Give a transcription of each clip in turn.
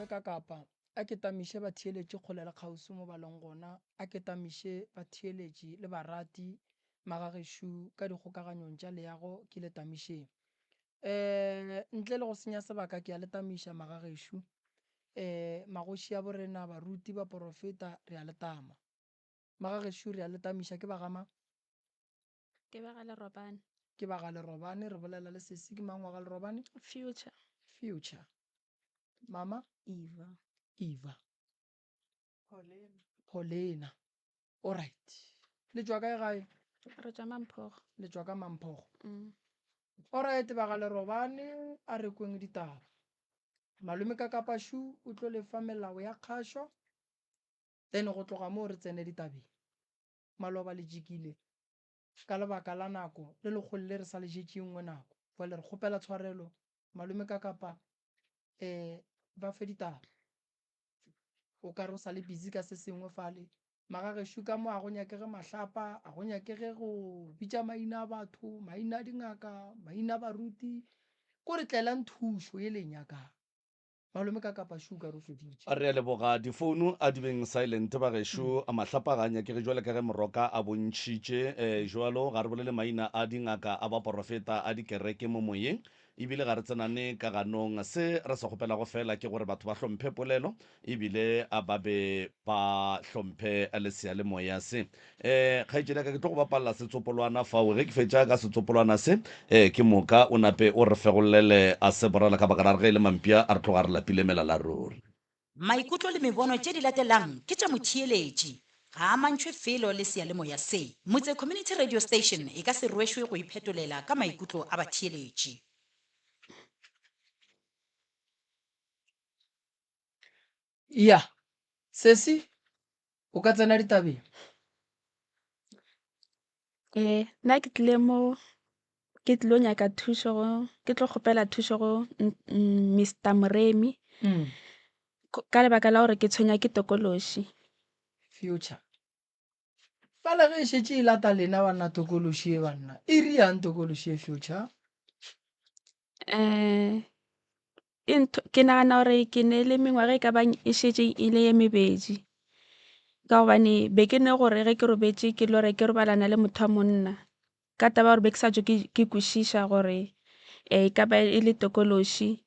Kakapa a ke tamiše batheeletši kgole le kgauswi mo ba leng gona, a ke tamiše batheeletši le barati magagešo ka dikgokaganyong tša leago ke le tamišeng. Um ntle le go senya sebaka ke a le tamiša magagešo, um magoši a borena, baruti, baporofeta, re a le tama. Magagešo re a le tamiša ke ba ga mang? Ke ba ga Lerobane. Ke ba ga Lerobane, re bolela le sesi ke mang wa ga Lerobane? Future. Future. Mama? Eva. Eva. Paulina. Paulina. All right. Le tšwa kae gae? Re tšwa Mamphogo. Le tšwa ka Mamphogo. Mm. All right, ba ga Lerobane a re kweng ditaba. Malome ka Kapašu o tlo le fa melao ya kgašo. Then go tloga moo re tsene ditabeng. Maloba le jikile ka lebaka la nako le lekgolo le re sa le jetše nngwe nako. Jwale re kgopela tshwarelo malome ka kapa um ba fe ditaba. O ka re o sa le busy ka se sengwe fale. Magagešo ka mo a go nyakege mahlapa, a go nyakege go bitša maina a batho, maina a dingaka, maina a baruti. Ko re tlelang thušo e le e nyakang. Malome ka kapa sugar o feditše. Re a leboga. Difounu a di beng silent bagešo. Mahlapa ga a nyakege jwale ka ge Moroka a bontšhitše jwalo. Ga re bolele maina a dingaka, a baporofeta, a dikereke mo moyeng. Ebile ga re tsenane ka ganong. Se re se kgopelago feela ke gore batho ba hlomphe polelo ebile ba be ba hlomphe le seyalemoya se. Eh, kgaetšedi ya ka, ke tlo go bapalela setsopolwana fao. Ge ke fetša ka setsopolwana se, eh, ke moka o nape o re fegollele a se borala ka baka la re ge e le mampia a re tloga re lapile melala ruri. Maikutlo le mebono tše di latelang ke tša motheeletši. Ga a amantšhwe felo le seyalemoya se. Motse Community Radio Station e ka se rwešwe go iphetolela ka maikutlo a batheeletši. Ya, sesi, o ka tsena ditabeng. Ee, nna ke tlile mo ke tlilo nyaka thušo go ke tlo kgopela thušo go Mister Moremi mm. ka lebaka la gore ke tshwenya ke tokološi. Future. Fale ge e šetše e lata lena banna tokološi e banna. E riang tokološi e future? Um e ntho ke nagana gore ke ne le mengwaga e ka bang e šetše e le ye mebedi ka gobane be ke ne gore ge ke robetše ke lore ke robalana le motho wa monna ka taba ya gore be ke sa tšwe ke kwešiša gore e ka ba e le tokološi.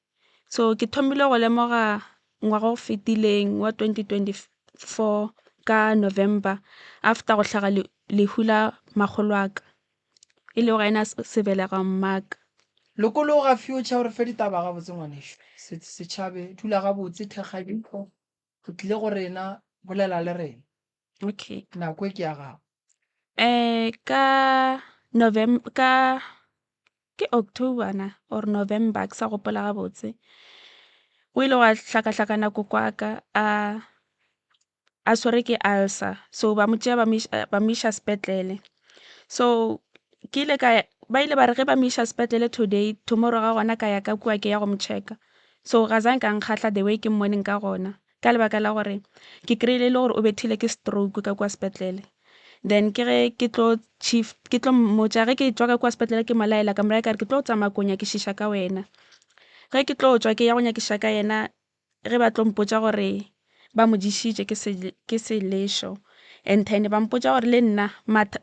So ke thomile go lemoga ngwaga o fetileng wa 2024 ka November after go hlaga lehu la makgolo wa ka. E le gore ena sebelega mmaka. Lokologa future o re fe ditaba gabotse ngwanešu. Se se tšhabe, dula gabotse, thekga ditho. O tlile go rena, bolela le rena. Okay. Nako e ke ya gago. Eh ka November ka ke October na or November ke sa gopola gabotse. Go ile gwa hlakahlakana koko wa ka a a swerwe ke ulcer so ba mo tšea ba mo iša ba mo iša sepetlele. So ke ile ka ba ile ba re ge ba mo iša sepetlele today tomorrow ga gona ka ya ka kua ke ya go mo check-a. So ga zanka a nkgahla the way ke mmoneng ka gona ka lebaka la gore ke kry-ile e le gore o bethile ke stroke ka kua sepetlele. Then ke ge ke tlo chief ke tlo mmotša ge ke tšwa ka kua sepetlele ke mo laela ka mo raya ka re ke tlo tsamaya ko nyakišiša ka wena. Ge ke tlo tšwa ke ya go nyakišiša ka yena ge ba tlo mpotša gore ba mo ješitše ke se ke selešo and then ba mpotša gore le nna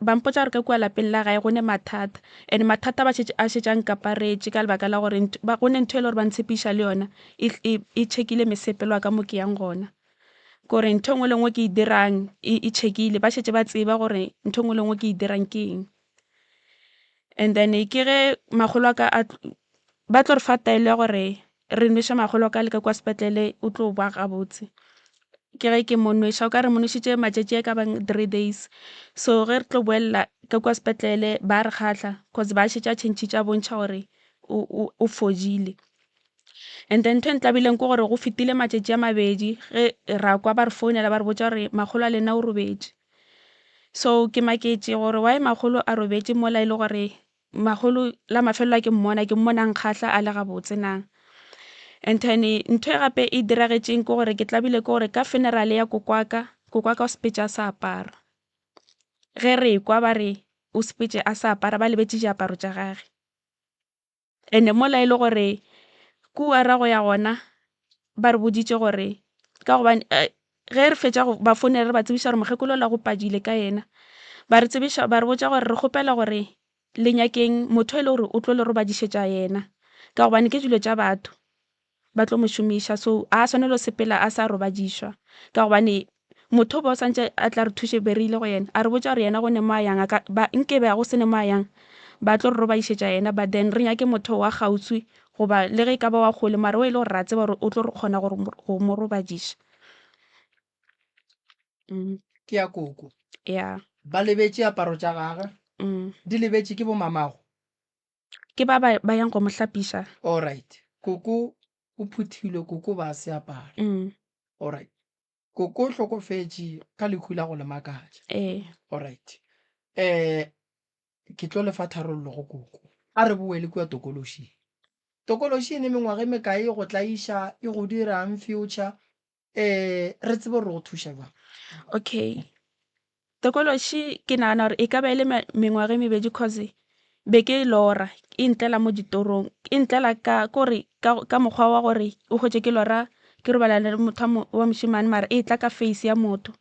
ba mpotša gore ka kua lapeng la gae go ne mathata and mathata ba šetše a šetše a nkaparetše ka lebaka la gore go ne ntho e le gore ba ntshepiša le yona e, e, e checkile mesepelo wa ka mo ke yang gona kore ntho e nngwe le nngwe ke e dirang e, e checkile ba šetše ba tseba gore ntho e nngwe le nngwe ke e dirang ke eng and then ke ge makgolo a ka a ba tlo re fa taelo ya gore re nweša makgolo a ka le ka kwa sepetlele o tlo ba gabotse. Ke ge ke mo nweša o ka re mo nwešitše matšatši a ka bang three days. So ge re tlo boela ka kwa sepetlele ba re kgahla cause ba šetše a tšhentšhitše a bontšha gore o fodile. And then ntho e ntlabileng ke gore go fetile matšatši a mabedi ge ra kwa ba re founela ba re botša gore makgolo a lena o robetše. So ke maketše gore why makgolo a robetše mola e le gore Makgolo la mafelelo a ke mmona, ke mmona a nkgahla a le gabotse na. And then ntho e gape e diragetšeng ke gore ke tlabile ke gore ka funeral ya kokwaka, kokwaka o sepetše a sa apara. Ge re ekwa ba re o sepetše a sa apara ba lebetše diaparo tša gage. And-e mola e le gore kua ra go ya gona. ba re boditše gore ka gobane ge re fetša go ba founela re ba tsebiša gore mokgekolo la go padile ka yena, ba re tsebiša ba re botša gore re kgopela gore le nyakeng motho e le gore o tlo le robadišetša yena ka gobane ke dilo tša batho ba tlo mo šomiša so a swanelo sepela a sa robadišwa ka gobane motho o be o santše a tla re thuše be re ile go yena a re botša gore yena go ne mo a yang a ka ba nke be go se ne mo a yang ba tlo re robadišetša yena but then re nyake motho wa kgauswi goba le ge e ka ba wa kgole mara o e le gore ra tseba gore o tlo re kgona gore go mo robadiša. Ke ya koko. Ya. Ba lebetše aparo tša gagwe. Di lebetše ke bo mamago. Ke ba ba ba yang go mo hlapiša. Alright. Koko o phuthilwe, koko ba se apara. Alright. Koko o hlokofetše ka lehu la go le makatša. Ee. Alright. Eh ke tlo le fa tharollo go koko. A re boele kua tokološing. Tokološi e ne mengwaga e mekae e go tlaiša, e go dirang future? Eh, re tsebe gore re go thuša bjang. Okay. Tokološi ke nagana gore e ka ba e le mengwaga e mebedi cause be ke e lora e ntlela mo ditorong e ntlela ka kore ka, ka mokgwa wa gore o hwetše ke lora ke robala le motho wa mošemane mara e tla ka face ya motho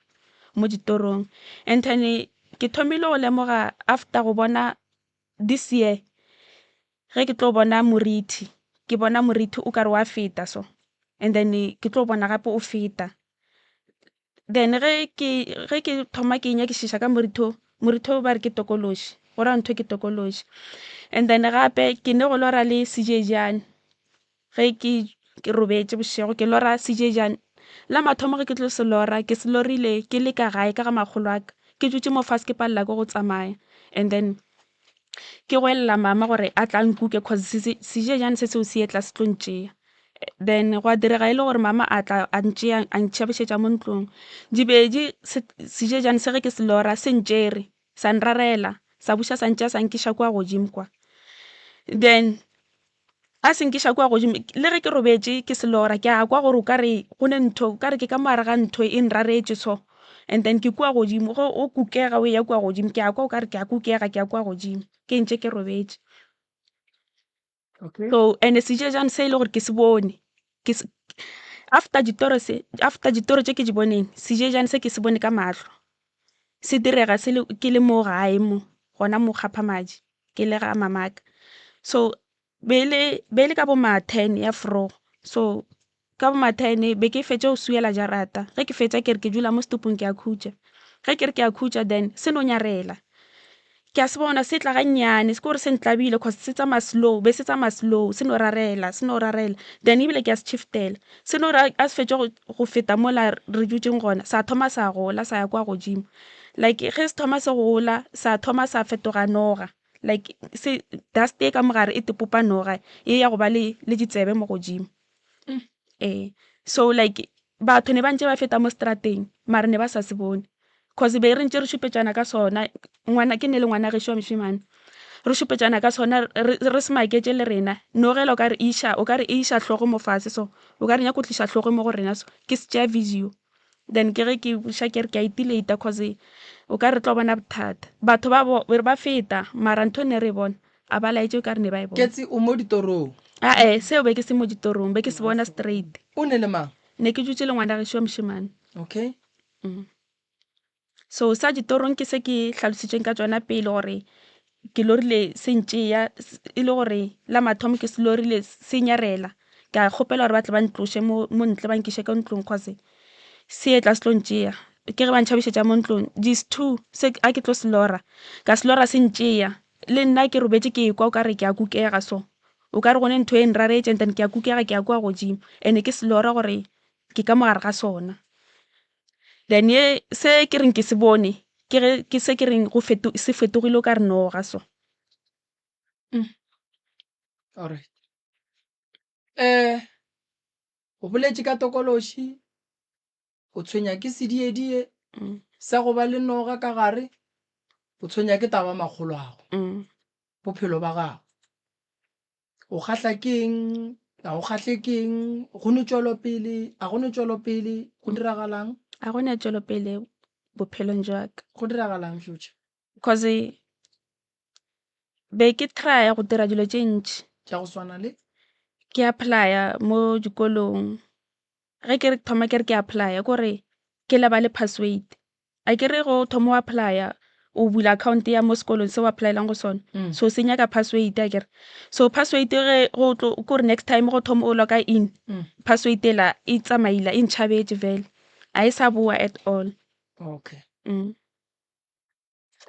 mo ditorong. And then ke thomile go lemoga after go bona this year ge ke tlo bona morithi ke bona morithi o kare wa feta so and then ke tlo bona gape o feta then ge ke ge ke thoma ke nyakišiša ka morithi o morithi o ba re ke tokološi go raya ntho ke tokološi and then gape ke ne go lora le sejejane ge ke ke robetše bošego ke lora sejejane la mathomo ge ke tlo se lora ke se lorile ke le ka gae ka ga makgolo a ka ke dutše mo fase ke palela ke go tsamaya and then ke goelela mama gore a tla nkuke cause sejejane se seo se etla se tlo ntšea then gwa direga e le gore mama a tla a ntšea a ntšhabišetša mo ntlong dibedi sejejane se ge ke se lora se ntšere sa nrarela sa buša sa ntšea sa nkiša kua godimo kwa then a se nkiša kua godimo le ge ke robetše ke se lora ke a kwa gore o ka re go ne ntho o ka re ke ka mo gare ga ntho e nraretše so and then ke kua godimo ge o kukega o eya kua godimo ke a kwa o ka re ke a kukega ke ya kua godimo ke ntše ke robetše. Okay. So and-e sejejane se e le gore ke se bone ke se after ditoro se after ditoro tše ke di boneng sejejane se ke se bone ka mahlo se direga se le ke le mo gae mo gona mo Kgaphamadi. Ke le ga mamaka so be le be le ka bo ma ten ya vroeg so ka bo ma ten be ke fetša go swiela jarata ge ke fetša ke re ke dula mo setupung ke a khutša ge ke re ke a khutša then se no nyarela ke a se bona se tla ga nnyane se ke gore se ntlabile cause se tsamaya slow be se tsamaya slow se no rarela se no rarela then ebile ke a se shiftela se no re a se fetša go feta mola re dutšeng gona sa thoma sa gola sa ya kwa godimo like ge se thoma se gola sa thoma sa fetoga noga like se dust e ka mogare e tepopa noga e ya go ba le le ditsebe mo godimo ee so like batho ne ba ntse ba feta mo strateng mara ne ba sa se bone cause be re ntse re šupetšana ka sona ngwana ke ne le ngwana gešo wa mošemane re šupetšana ka sona re se maketše le rena nogela o ka re iša o ka re e iša hlogo mo fase so o ka re nyaka go tliša hlogo mo go rena so ke se tšea video then ke ge ke buša ke re ke a itilata cause o ka re tlo bona bothata batho ba bo re ba feta mara ntho ne re e bona a ba laetše o ka re ne ba e bona Ketsi o mo ditorong. Ae seo be ke se mo ditorong be ke se bona straight. O ne le mang? Ne ke dutše le ngwana gešo wa mošemane. Okay. So sa ditorong ke se ke hlalositšeng ka tšona pele gore ke lorile se ntšea e le gore la mathomo ke se lorile se nyarela ka kgopela gore ba tle ba ntloše mo mo ntle ba nkiše ka ntlong cause se etla se tlo ntšea ke ge ba ntšhabišetša mo ntlong these two se a ke tlo se lora ka se lora se ntšea le nna ke robetše ke ekwa o ka re ke a kukega so o ka re gone ntho e nraretše and then ke a kukega ke ya kua godimo and-e ke se lora gore ke ka mo gare ga sona. Then ye se ke reng ke se bone ke ge ke se ke reng go feto se fetogile o ka re noga so. Alright. Eh o boletše ka tokološi o tshwenya ke sediedie sa go ba le noga ka gare o tshwenya ke taba makgoloago bophelo ba gago. O kgahla ke eng? Ga o kgahle ke eng? Go ne tšwelopele? A go ne tšwelopele? Go diragalang? A go ne tšwelopele bophelong jwa ka. Go diragalang future? Cause be ke try-a go dira dilo tše ntši. Tša go swana le? Ke apply-a mo dikolong. Ge ke re thoma ke re ke apply-a kore ke lebale password. A ke re go thoma o apply-a o bula account ya mo sekolong se o apply-elang go sona. So se nyaka password akere. So password ge go tlo kore next time go thoma o log-a in password ela e tsamaile e ntšhabetše vele. A e sa boa at all. Okay.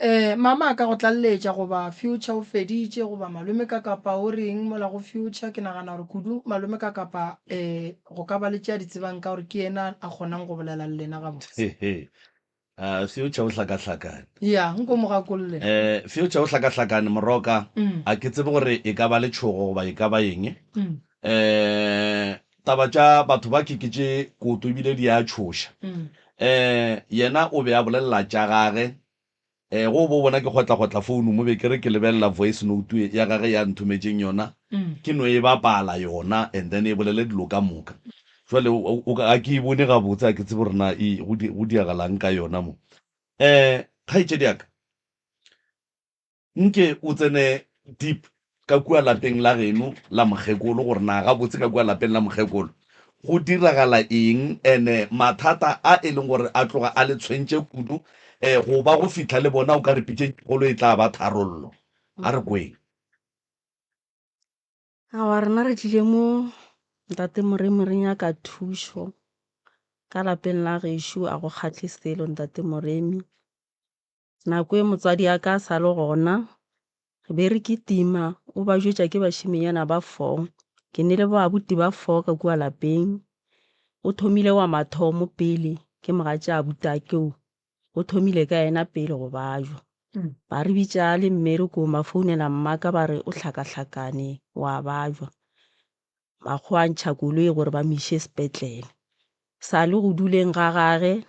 Eh, mama a ka go tlaleletša goba Future o feditše goba malome Kakapa o reng mola go Future? Ke nagana gore kudu malome Kakapa eh go ka ba le tše a di tsebang ka gore ke yena a kgonang go bolela le lena gabotse. Ah, Future o hlakahlakane. Ya, nko mo gakolle. Eh, Future o hlakahlakane Moroka. A ke tsebe gore e ka ba letšhogo goba e ka ba eng. Eh, taba tša batho ba ke ke tše koto ebile di a tšhoša. Eh, yena o be a bolelela tša gage. Eh, go bo bona ke kgotla-kgotla founu mo be ke re ke lebelela voice note ya gage ya nthometšeng yona, ke no e bapala yona and then e bolele dilo ka moka. Jwale ga ke e bone gabotse, ga ke tsebe gore na e go go diagalang ka yona mo. Eh, kgaetšedi ya ka, Nke o tsene deep ka kua lapeng la geno la mokgekolo gore na gabotse ka kua lapeng la mokgekolo go diragala eng ene mathata a e leng gore a tloga a le tshwentše kudu um go ba go fihla le bona o ka re pitšeng kgolo e tla ba tharollo. A re kweng. Aowa rena re tlile mo ntate Moremi re nyaka thušo ka lapeng la gešo a go kgahle selo ntate Moremi. Nako e motswadi a ka a sa le gona, re be re kitima o ba jwetša ke bašemenyana ba four. Ke ne le babuti ba four ka kua lapeng. O thomile wa mathomo pele ke mogatša abutake o, o thomile ka yena pele go bajwa. Ba re bitša a le mmerekong ba founela mmaka ba re o hlakahlakane wa bajwa. Makgowa a ntšha koloi gore ba mo iše sepetlele. Sa le go duleng ga gage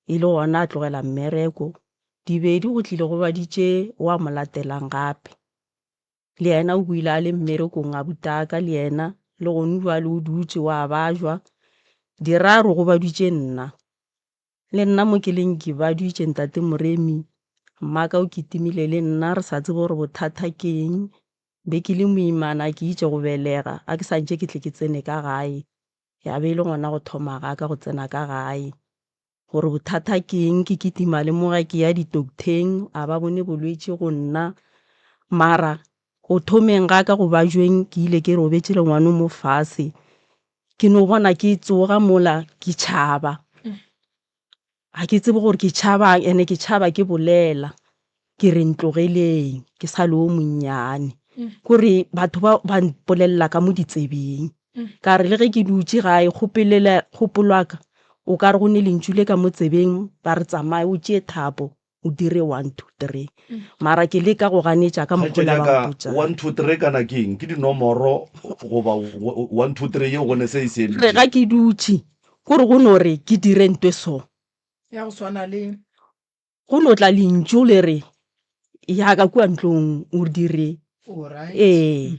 e le gona a tlogela mmereko. Dibedi go tlile go baditše wa mo latelang gape. Le yena o boile a le mmerekong abutaka le yena le gone bjale o dutše wa bajwa. Diraro go baditše nna. Le nna mo ke leng ke baditše ntate Moremi. Mmaka o kitimile le nna re sa tsebe gore bothata ke eng. Be ke le moimana ke itše go belega a ke sa ntše ke tle ke tsene ka gae. Ya be e le gona go thoma ga ka go tsena ka gae. Gore bothata ke eng ke kitima le mo ga ke ya ditoktheng a ba bone bolwetši go nna. Mara go thomeng ga ka go bajweng ke ile ke robetše le ngwano mo fase. Ke no bona ke tsoga mola ke tšhaba. Ga ke tsebe gore ke tšhabang ene ke tšhaba ke bolela. Ke re ntlogeleng ke sa le o monnyane. Kore batho ba ba mpolelela ka mo ditsebeng. Ka re le ge ke dutše gae kgopelela kgopolo ya ka o ka re go ne lentšu le ka mo tsebeng ba re tsamaya o tšee thapo o dire one two three. Mara ke leka go ganetša ka mokgwa Kgaetšedi ola ya ba ka, mpotšang. one two three kana ke eng? Ke dinomoro goba one two three yeo go ne se e se Re ga emetšego? ke dutše kore go no re ke dire ntwe so. Ya go swana le. Go no tla lentšu le re ya ka kua ntlong o dire. Alright. Ee.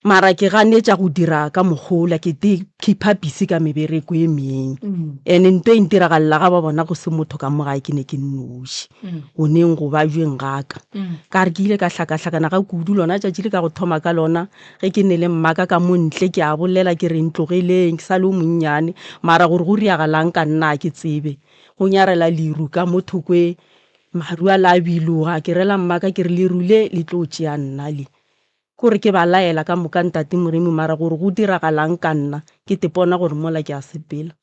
Mara ke ganetša go dira ka mokgola ke te keeper busy ka mebereko e meng. Ene nto e ntiragalela ga ba bona go se motho ka mo gae ke ne ke nnoši. Go neng go bajweng ga ka. Ka re ke ile ka hlakahlakana ga kudu lona tšatši le ka go thoma ka lona ge ke ne le mmaka ka mo ntle ke a bolela ke re ntlogeleng ke sa le o monnyane mara gore go riagalang ka nna ga ke tsebe. Go nyarela leru ka mo thokwe maru a la biloga ke rela mmaka ke re leru le le tlo tšea nna le. Kore ke ba laela ka moka Ntate Moremi mara gore go diragalang ka nna ke tepona gore mola ke a sepela.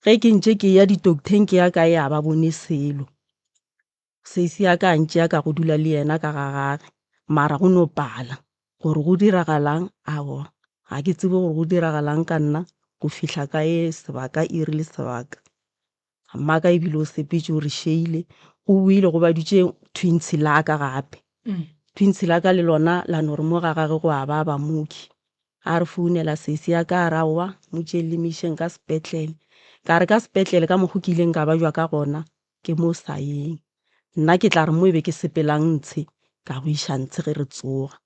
Ge ke ntše ke eya ditoktheng ke ya kae a ba bone selo. Sesi ya ka a ntšea ka go dula le yena ka ga gage mara go no pala gore go diragalang aowa ga ke tsebe gore go diragalang ka nna go fihla ka ye sebaka iri le sebaka. Mmaka ebile o sepetše o re šeile o boile go baditše twins la ka gape. Twins la ka le lona la no re mo ga gage go a baba mooki. A re founela sesi ya ka a re aowa mo tšeeng le mo išeng ka sepetlele. Ka re ka sepetlele ka mokgo ke ileng ka bajwa ka gona ke mo sa yeng. Nna ke tla re mo e be ke sepelang ntshe ka go iša ntshe ge re tsoga.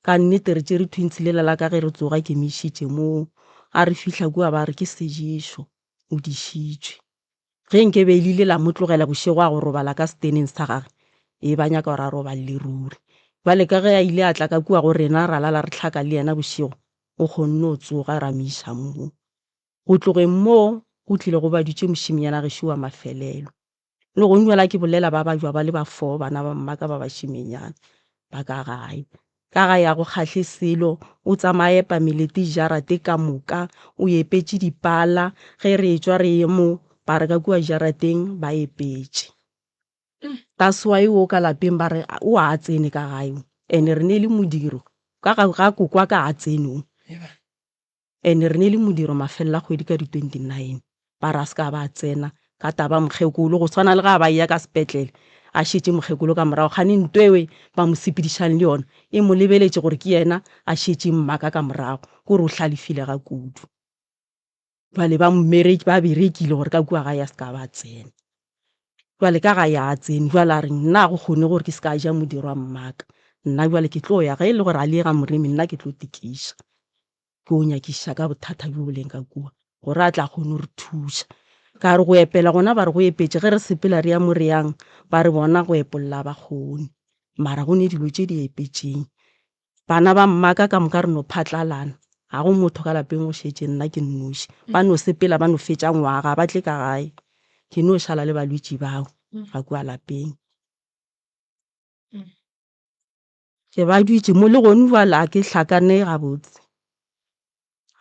Ka nnete re tšere twins lela la ka ge re tsoga ke mo išitše moo. A re fihla kua ba re ke sejišo. o dišitšwe. Ge nke be le ile la mo tlogela bošego a go robala ka seteneng sa gage, ee ba nyaka gore a roballe ruri. Bjale ka ge a ile a tla ka kua go rena ra lala re hlaka le yena bošego, o kgonne go tsoga ra mo iša moo. Go tlogeng moo go tlile go badutše mošemenyana gešo wa mafelelo. Le gong bjala ke bolela ba bajwa ba le ba fo bana ba mmaka ba bašemenyana ba ka gae. Ka gae a go kgahle selo, o tsamaya a epa melete jarate ka moka, o epetše dipala, ge re etšwa re ye mo ba re ka kua jarateng ba epetše. That's why wo ka lapeng ba re o a tsene ka gae o, and re ne le modiro ka ga ga kokwa ka a tsene o. And re ne le modiro mafelelo a kgwedi ka di 29 ba re a se ka ba tsena ka taba mokgekolo go swana le ga ba eya ka sepetlele a šetše mokgekolo ka morago kgane ntwewe ba mo sepedišang le yona e mo lebeletše gore ke yena a šetšeng mmaka ka morago ke gore o hlalefile ga kudu jwale ba mmereki ba berekile gore ka kua gae a se ka ba tsena jwale ka gae a tsene jwale a re nna ga go kgone gore ke se ka ja modiro wa mmaka nna jwale ke tlo ya ge e le gore a le ga moremi nna ke tlo tikiša ke o nyakišiša ka bothata bjo bo leng ka kua gore a tla kgone go re thuša. Ka re go epela gona ba re go epetše ge re sepela re ya mo re yang ba re bona go epolla ba kgone mara go ne dilo tše di epetšeng. Bana ba mmaka ka moka re no phatlalana ga go motho ka lapeng go šetše nna ke nnoši. Ba no sepela ba no fetša ngwaga ga ba tle ka gae ke no šala le balwetši bao ga kua lapeng. Ke ba dutše mo le gone bjale a ke hlakane gabotse.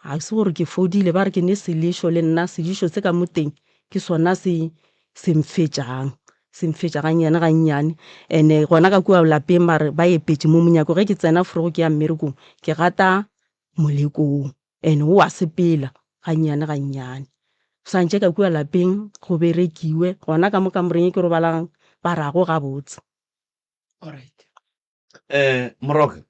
Ga se gore ke fodile ba re ke ne selešo le nna sedišo se ka mo teng ke sona se se mfetšang, se mfetša gannyane gannyane. And-e gona ka kua lapeng ba re ba epetše mo monyako ge ke tsena vroeg ke ya mmerekong ke gata molekong and-e o a sepela gannyane gannyane. Swantše ka kua lapeng go berekiwe gona ka mo kamoreng e ke robalang ba re ga go gabotse. Alright. Eh, Moroka.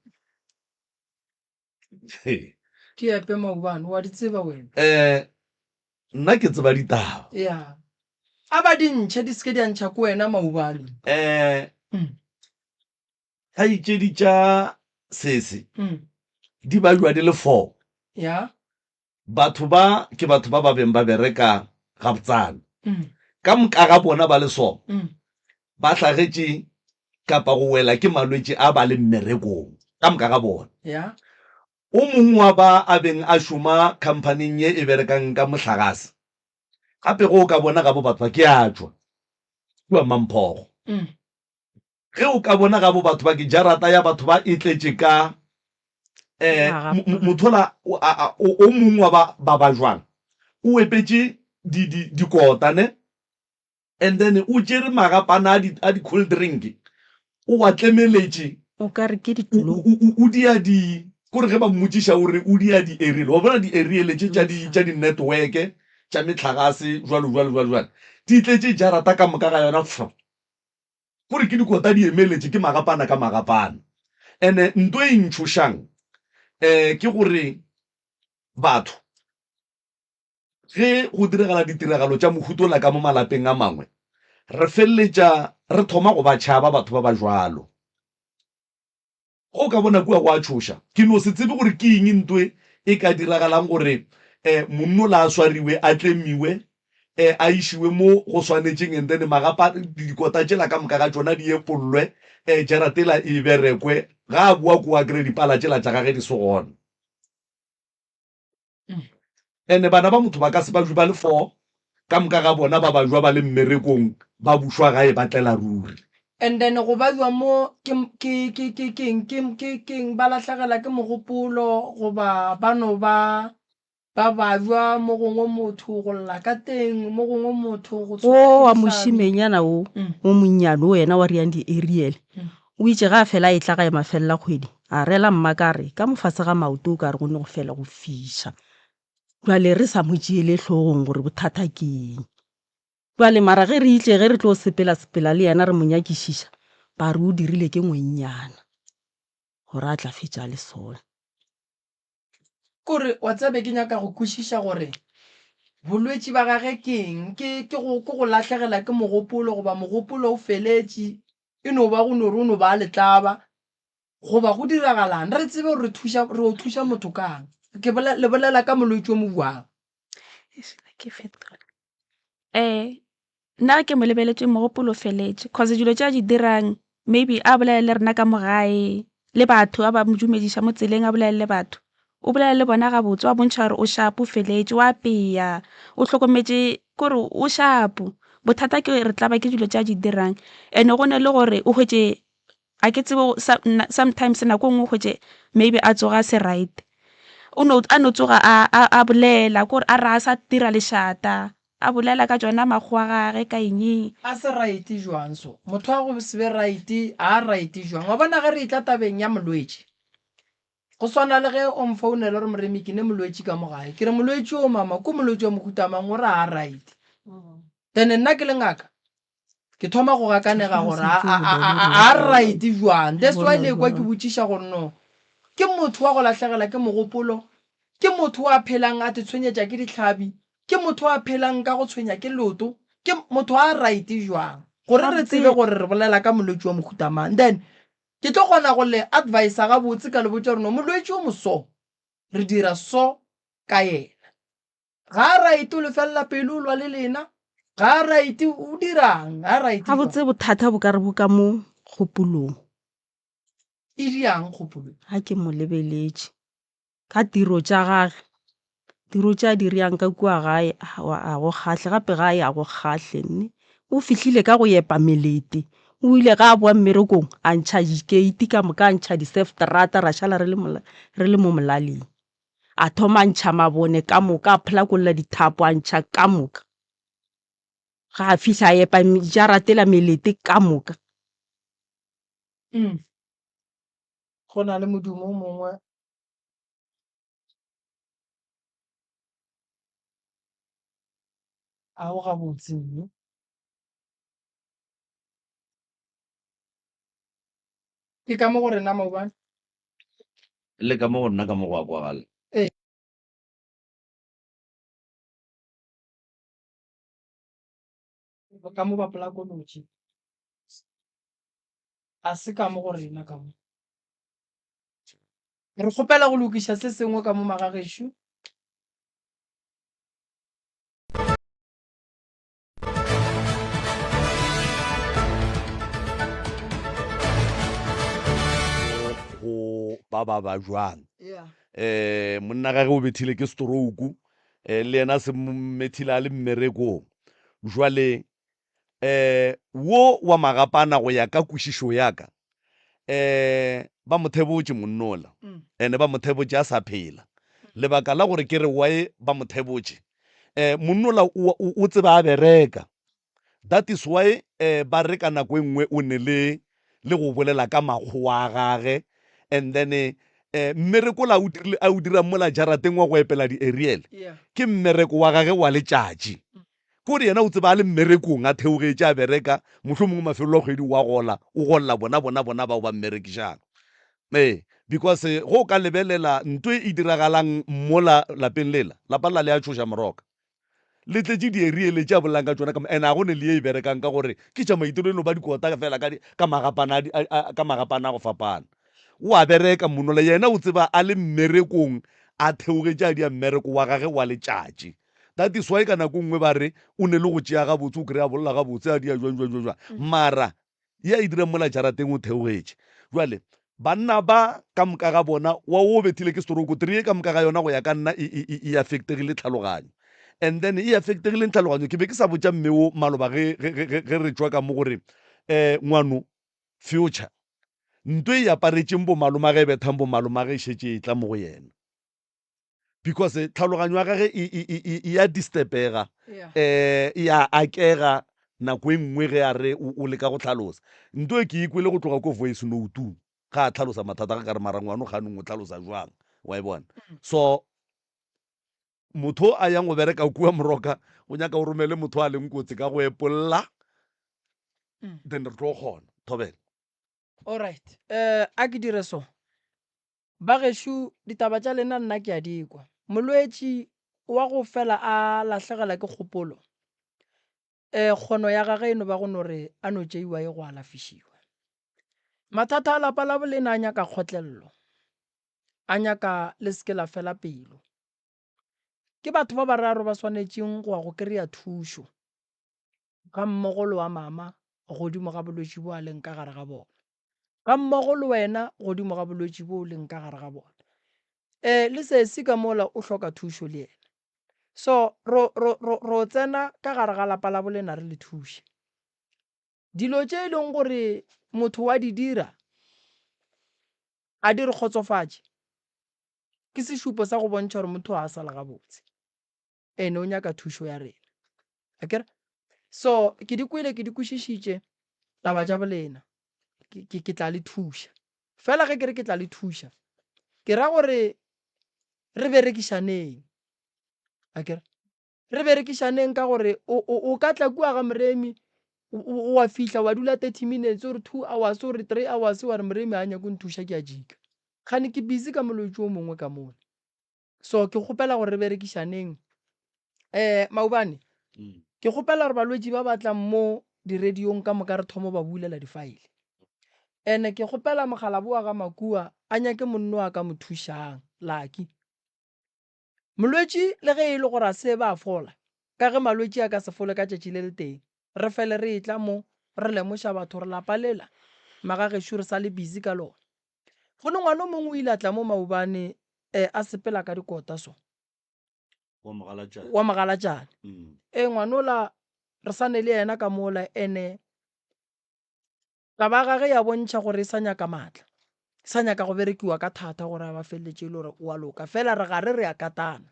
Ke epe maubane, wa di tseba wena. Eh, nna ke tseba ditaba. Ya. A ba di ntšhe di seke di a ntšha ko wena maubane. Eh, Mm. kgaetšedi tša sese Mm. di bajwa di le four. Ya. Batho ba ke batho ba ba beng ba bereka gabotsana. Ka moka ga bona ba le so ba hlagetše kapa go wela ke malwetši a ba le mmerekong, ka moka ga bona. O mongwe wa ba a beng a šoma khamphaning ye e berekang ka mohlagase, gape ge o ka bona gabo batho ba ke a tšwa kua Mamphogo. Ge o ka bona gabo batho ba ke jarata ya batho ba e tletše ka um mothola o mongwe wa ba ba ba jwang o epetše di di dikota ne and then o tšere magapana a di a di cold drink o wa tlemeletše O ka re ke o ditlolo. o o dia di kore ge ba mmotšiša o re o dia di aerial wa bona di aerial tše tša di tša di network tša metlagase jwalo jwalo jwalo jwalo di tletše jarata ka moka ga yona fro Kore ke dikota di emeletše ke magapana ka magapana. Ene nto e ntšhošang um ke gore batho ge go diragala ditiragalo tša mohuta ola ka mo malapeng a mangwe, re feleletša re thoma go ba tšhaba batho ba ba jwalo. Ge o ka bona kua go a tšhoša. Ke no se tsebe gore ke eng ntwe e ka diragalang gore monnola a swariwe, a tlemiwe, a išiwe mo go swanetšeng and then magapa, dikota tšela ka moka ga tšona di epollwe, jarata ela e berekwe. Ga a boa kua a kry-e dipala tšela tša gage di se gona. Ene bana ba motho ba ka se ba jwe ba le fo, ka moka ga bona ba ba jwa ba le mmerekong, ba bušwa gae ba tlela ruri. And then go bajwa mo ke ke ke ke keng ke ke keng ba lahlegela ke mogopolo goba ba no ba ba bajwa mo gongwe motho go lla ka teng mo gongwe motho go O wa mošimenyana o o monnyane o yena wa riang di-aerial o itše ge a fela a etla gae mafelela kgwedi a rela mma ka re ka mo fase ga maoto o ka re go ne go fela go fiša. Bjale re sa mo tšeele hlogong gore bothata ke eng. Bjale mara ge re itše ge re tlo sepela sepela le yena re mo nyakišiša ba re o dirile ke ngwennyana gore a tla fetša le sona. Kore wa tseba be ke nyaka go kwešiša gore bolwetši ba gage ke eng, ke ke go ke go lahlegela ke mogopolo goba mogopolo o feletše e no ba go no re o no ba a letlaba goba go diragalang re tsebe gore re thuša re o thuša motho kang. Ke bolela le bolela ka molwetši o mo bjang? Ke fetola. Eh nna ge ke mo lebeletše mogopolo o feletše cause dilo tše a di dirang maybe a bolele le rena ka mo gae le batho a ba mo dumediša mo tseleng a bolele le batho. O bolela le bona gabotse, wa bontšha gore o shapo, o feletše, o apea, o hlokometše, kore o shapo. Bothata ke re tlaba ke dilo tše a di dirang. And-e go na le gore o hwetše, ga ke tsebe sometimes nako e nngwe o hwetše maybe a tsoga a se right. O no, a no tsoga a bolela, kore a re a sa dira lešata, a bolela ka tšona makgowa a gage ka eng. A se right jwang so? Motho wa go se be right, a right jwang? Wa bona ge re etla tabeng ya molwetši, Go swana le ge o mfounela o re Moremi ke ne molwetši ka mo gae. Ke re molwetši o mama ko molwetši wa mohuta mang o re a right. Then nna ke le ngaka ke thoma go gakanega gore a right jwang. That's why le kwa ke botšiša gore no ke motho wa go lahlegela ke mogopolo, ke motho wa phelang a te tshwenyetša ke dihlabi, ke motho wa phelang ka go tshwenya ke leoto, ke motho a right jwang. Gore re tsebe gore re bolela ka molwetši wa mohuta mang. Then Ke tlo kgona go le advisa gabotse ka le botša gore no molwetši o moso re dira so ka yena. Ga a right o le felela pelo o lwa le lena, ga a right o dirang, ga a right jwang. Gabotse bothata bo ka re bo ka mo kgopolong. E diang kgopolo? Ga ke mo lebeletše. Ka tiro tša gage, tiro tše a di riang ka kua gae, aowa a go kgahle, gape gae a go kgahle nne. O fihlile ka go epa melete, o ile ga a boa mmerekong a ntšha dikeiti ka moka, a ntšha disefterata ra šala re le re le mo molaleng. A thoma a ntšha mabone ka moka, a pholakolla dithapo a ntšha ka moka. Ga a fihla a epa jaratela melete ka moka. Go na le modumo o mongwe. A o gabotse mme. Ke ka mo go rena maobane. Le ka mo go nna ka mo go a kwagala. Ee. Ka mo ba polakolotše. A se ka mo go rena ka mo. Re kgopela go lokiša se sengwe ka mo magagešo. Go ba ba ba jwang. Um monna gage o bethile ke stroke, um le yena se mmethile a le mmerekong. Jwale um wo wa magapana go ya ka kwešišo ya ka um ba mo thebotše monnola ene ba mo thebotše a sa phela. Lebaka la gore ke re why ba mo thebotše um monnola o tseba a bereka that is why um ba re ka nako e nngwe o ne le le go bolela ka makgowa a gage and then um mmereko la a o dirang mola jarateng wa go epela di-ariel ke mmereko wa gage wa letšatši. Ke gore yena o tseba a le mmerekong, a theogetše, a bereka, mohlomongwe mafelelo a kgwedi o a gola, o golla bona, bona, bona bao ba mmerekišang. Ee, because ge o ka lebelela nto e diragalang mola lapeng lela, lapa lela le a tšhoša moroka. Le tletše dieriele tše a bolelang ka tšona ka mo, and ga go ne le ye e berekang ka gore ke tša maitelo e no ba dikota fela ka, ka magapana a, a, ka magapana a go fapana. O a bereka monola, yena o tseba a le mmerekong, a theogetše a dia mmereko wa gage wa letšatši. That is why ka nako nngwe ba re o ne le go tšea gabotse, o kry-a bolela gabotse, a dia jwang jwang jwang jwang. Mara ye a e dirang mola jarateng o theogetše. Jwale banna ba ka moka ga bona, wa o bethile ke stroke, three ka moka ga yona go ya ka nna e, e, e, e affectegile tlhaloganyo. And then e affectegile tlhaloganyo, ke be ke sa botša mme o maloba ge, ge, ge, ge, ge re tšwa ka mo gore um ngwano future nto e aparetšeng bomalomage e bethang bomalomage e šetše e tla mo go yena. Because tlhaloganyo ya gage e, e, e, e, e a disturbega, eh, e a akega nako e nngwe ge a re o, o leka go hlalosa. Nto e ke e kwele go tloga ko voice note-ung ga a hlalosa mathata ga ka re mara ngwano kganong o hlalosa jwang, wa e bona. So motho a yang go bereka kua Moroka o nyaka o romele motho a leng kotsi ka go epolla, then re tlo kgona. Thobela. Alright, eh, a ke dire so. Bagešo, ditaba tša lena nna ke a di kwa. Molwetši wa go fela a lahlegela ke kgopolo, e, kgono ya gage e no ba go no re a no tšeiwa ye go alafišiwa. Mathata a lapa la bolena a nyaka kgotlello, a nyaka le se ke la fela pelo. Ke batho ba bararo ba swanetšeng go ya go kry-a thušo gammogo le wa mama godimo ga bolwetši bo a leng ka gare ga bona. Gammogo le wena godimo ga bolwetši bo o leng ka gare ga bona. Um le sesi ka mola o hloka thušo le yena. So ro, ro, ro, ro tsena ka gare ga lapa la bolena re le thuše. Dilo tše e leng gore motho wa di dira a di re kgotsofatše, ke sešupo sa go bontšha gore motho ga a sa le gabotse ene o nyaka thušo ya rena. Akere? So ke di kwele, ke di kwešišitše taba tša bolena, ke, ke, ke tla le thuša. Fela ge ke re ke tla le thuša, ke ra gore re berekišaneng. Akere? Re berekišaneng ka gore o, o, o ka tla kua ga Moremi, o, o, wa fihla wa dula 30 minutes or 2 hours or 3 hours wa re Moremi ga a nyake go nthuša ke a jika. Kgane ke busy ka molwetši o mongwe ka mola. So ke kgopela gore re berekišaneng. Eh, maobane ke kgopela gore balwetši ba ba tlang mo diradiong ka moka re thomo ba bulela di-file. Ene ke kgopela mokgalabo wa ga Makua a nyake monno a ka mo thušang, Lucky. Molwetši le ge e le gore a se ba a fola, ka ge malwetši a ka se fole ka tšatši le letee, re fele re etla mo re lemoša batho gore lapa lela magagešo re sa le busy ka lona. Go ne ngwana o mongwe o ile a tla mo maobane eh, a sepela ka dikota so. Wa mogalatšane. Wa mogalatšane. Mm. Eh, ngwanola re sa ne le yena ka mola ene Taba ya gage ya bontšha gore e sa nyaka maatla, e sa nyaka go berekiwa ka thata gore a ba feleletše e le gore o a loka. Fela re gare re a katana.